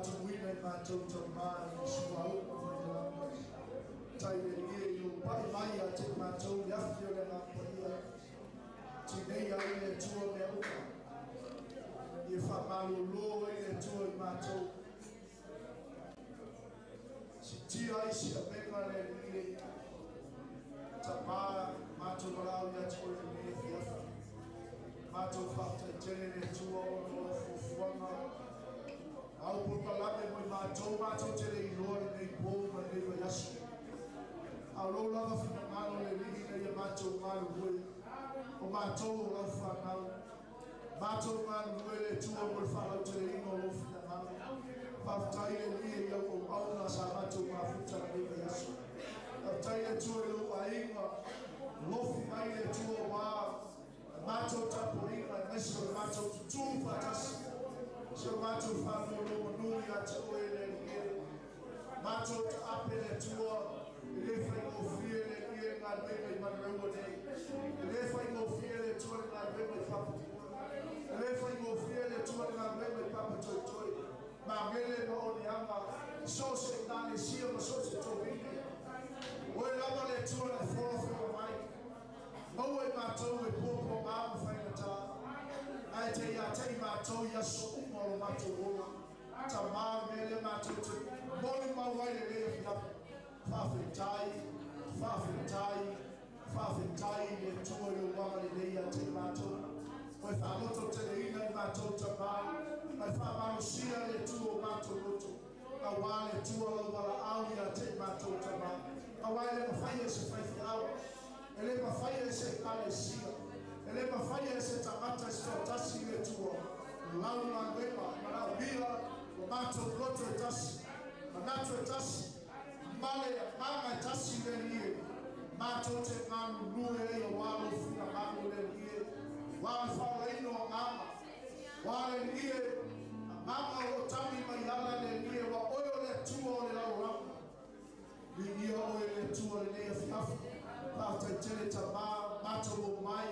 Faatumuina i matou tamā i suauu ma faitalama. Tai le lie i lou pa'i mai ia te i matou le afi o le Agaga Paia. Tineia ai le Atua mea uma. Ia faamalōlō ai le Atua i matou. Sitia ai siamega le Alii e. Tamā, matou valaau ia te oe i lenei afiafi. Matou faafetaitele le Atua ona o lau fuafuaga. Au polokalame mo i matou, matou te le iloa lenei po ma lenei vaiaso. A o lou lava finagalo le Alii ina ia matou galulue, o matou o lau fanau. Matou galulue le Atua mo le faalauteleina o lou finagalo. Faafetai le Alii i au auauna sa matou mafuta lenei vaiaso. Faafetai le Atua i lou aiga, lofi mai le Atua ua matou tapuaiga aemaise o le matou tutū faatasi. Si o matou faanonomanu ia te oe le Alii e. Matou taape le Atua, e le faigofie le Alii e le galuega i Manureua nei. E le faigofie le Atua le galuega i Papatiua. E le faigofie le Atua le galuega i Papatoetoe. Magele ma oneaga, so o se Ekalesia ma so o se tovine. Oe lava le Atua na e folafolo mai. Maua i matou e puapuaga ma faigata, ae te ia te i matou i aso uma o lo matou ola. Tamā, o le mea lea matou te molimau ai lenei afiafi. Faafetai, faafetai, faafetai i le Atua i lou agalelei ia te i matou. Ua e faalototeleina i matou tamā, ma e faamalosia le Atua o matou loto, aua le Atua lau valaau ia te i matou tamā. Aua e le mafai e se faifeau, e le mafai e se Ekalesia, e le mafai e se tagata e se toatasi le Atua lau galuega, e manaomia lo matou loto e tasi, manatu e tasi, ma le agaga e tasi le Alii e, matou te galulue ai aua lou finagalo le Alii e, aua le faaolaina o agaga, aua le Alii e, agaga o lo o tagi mai ala le Alii e, aua oe o le Atua o le lalolagi. Viia oe le Atua lenei afiafi. Faafetai tele Tamā, matou omai,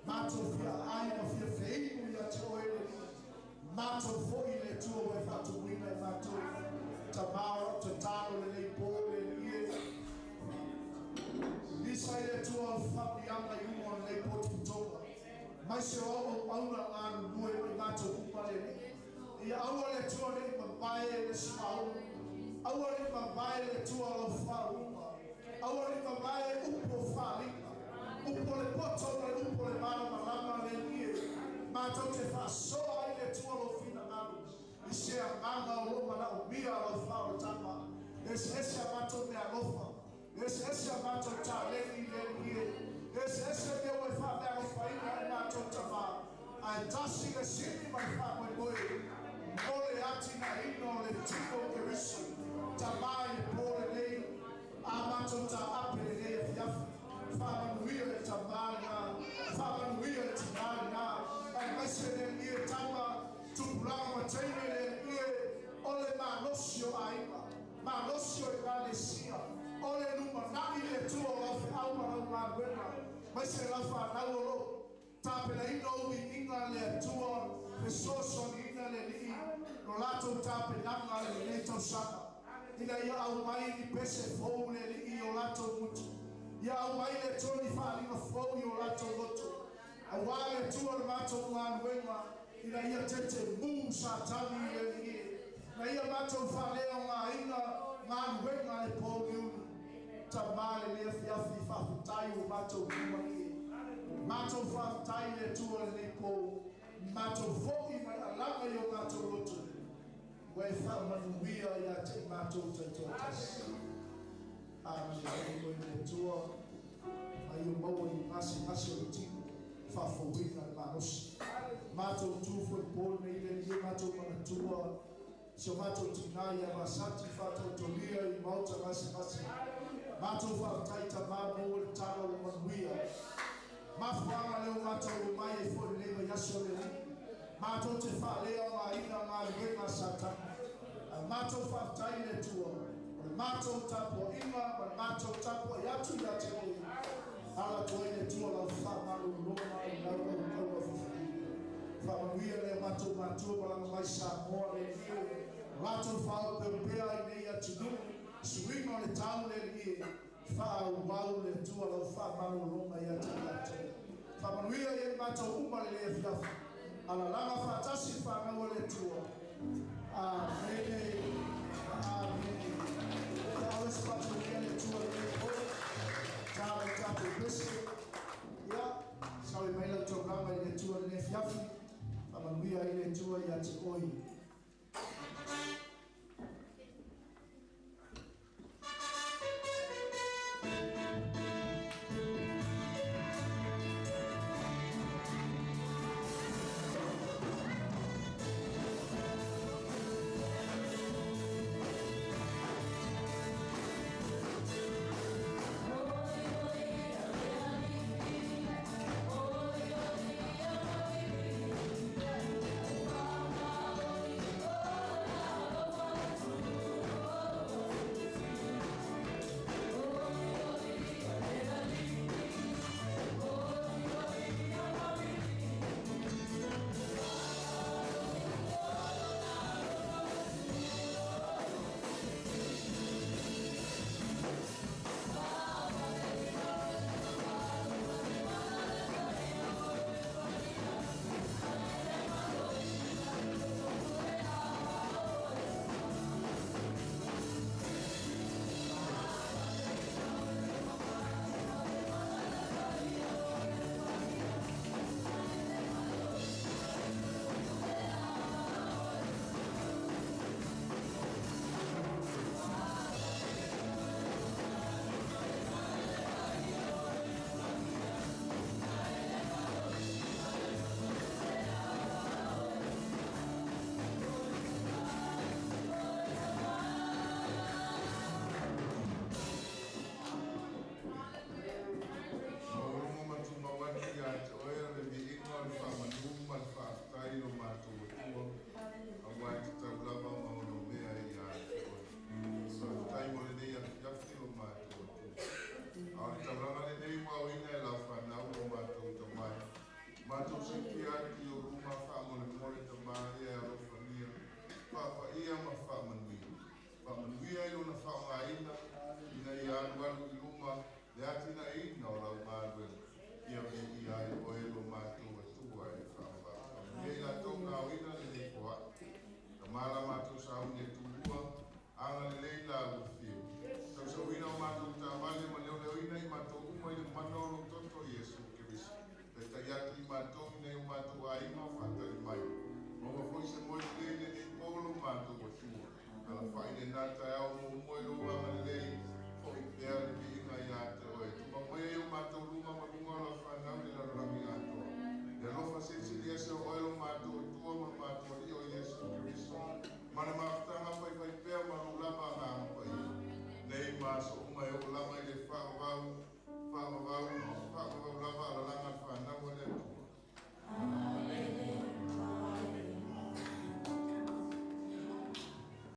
matou fia aai ma fia feinu ia te oe le Alii. Matou foi le Atua ua e faatumuina i matou. Tamā, o lau tatalo lenei po le Alii e. Lisa i le Atua au faamanuiaga i luga o lenei potopotoga. Mai se o au auauna galulue ma i matou uma le Alii. Ia aua le Atua ne i mavae le suauu. Aua ne i mavae le Atua o lau faauuga. Aua ne i mavae upu o faaaliga. Upu o le poto ma le upu o le malamalama le Alii e. Matou te faasoa ai le Atua lou finagalo i se agaga o lo o manaomia lau faaolataga. E eseese a matou meaalofa. E eseese a matou taleni le Alii e. E eseese mea ua e faameaalofaina e matou tamā. Ae tasi le sili ma le faamoemoe mo le atinaeina o le tino o Keriso. Tamā i le po lenei, a matou taape lenei afiafi. Faamanuia le tamā lenā, faamanuia le tinā lenā, aemaise le Alii e tama, tupulaga ma teine le Alii e, o le malosi o aiga, malosi o Ekalesia, o le lumanai le Atua o lau feau ma lau galuega, aemaise lau fanau o lo o tapenaina o uiiga le Atua, fesoasoaniina le Alii lo latou tapenaga i lenei tausaga, ina ia aumai ni pese fou le Alii i o latou gutu, ia aumai le Atua ni faaaliga fou i o latou loto, aua le Atua le matou galuega, ina ia tetemu Satani i le Alii e, ina ia matou faaleaogaina galuega a le pouliuli. Tamā lenei afiafi, faafetai ua matou limalie. Matou faafetai i le Atua i lenei po, matou foi ma le alaga i o matou loto, ua e faamanuia ia te i matou taitoatasi. Agalelei oe le Atua, ma ia maua i gasegase o le tino, faafouina le malosi. Matou tu foi po lenei le Alii e matou manatua si o matou tinā ia Vasati faatautolia i maota gasegase. Matou faafetai Tamā maua le tala o le manuia. Mafuaaga lea ua matou omai ai foi lenei vaiaso le Alii. Matou te faaleaogaina galuega a Satani. Ae matou faafetai i le Atua o le matou tapuaiga ma le matou tapuai atu ia te oe. Ala atu ai le Atua lau faamalologa i lau auauna filifilia. Faamanuia lea matou matua malaga mai Samoa le Alii e. Latou Suiga o le tau le alii e, faaauau le Atua lau faamalologa ia te i latou. Faamanuia i ai matou uma lenei afiafi. Alalaga faatasi le fanau a le Atua. Amene. Amene. Faaauau se faatualia le Atua lenei po. Tala i tatou pese. Ia, saui mai lau taulaga i le Atua lenei afiafi. Faamanuia ai le Atua ia te oe. Maualuga ma tumau atu ia te oe o le viiga o le faamanu ma le faafetai i lo matou Atua, auā e tatau lava ma onomea ia te oe. Faafetai mo lenei afiafi lo matou Atua. A o le taulaga lenei ua aoina e lau fanau lo matou Tamai. Matou siitia atu i ou luma faamolemole Tamā ia e alofagia, faapaia ma faamanuia. Faamanuia i lona faaaogaina, ina ia alualu i luma le atinaeina o lau galuega. Ia viia ai oe lo matou Atua e faavavau. Faamanuia i latou na aoina lenei foai. Tamā la matou sauni e tulua, agalelei la ua fiu. Tausauina o matou taavale ma leoleoina i matou uma i le mana o lou toto Iesu Keriso. Taitai atu i matou ina i o matou aiga o faatali mai. Maua foi se moe lelei lenei po lo matou Atua. Alafai lenā taeao muamua i lou agalelei, fo'i pea le viiga ia te oe. Tumau mai ai o matou luga ma luga o lau fanau i le lalolagi atoa. Le alofa silisili ese o oe lo matou Atua ma lo matou Alii o Iesu Keriso. Ma le mafutaga faifai pea ma lou lava Agaga Paia. Nei ma aso uma e oo lava i le faavavau, faavavau, faavavau.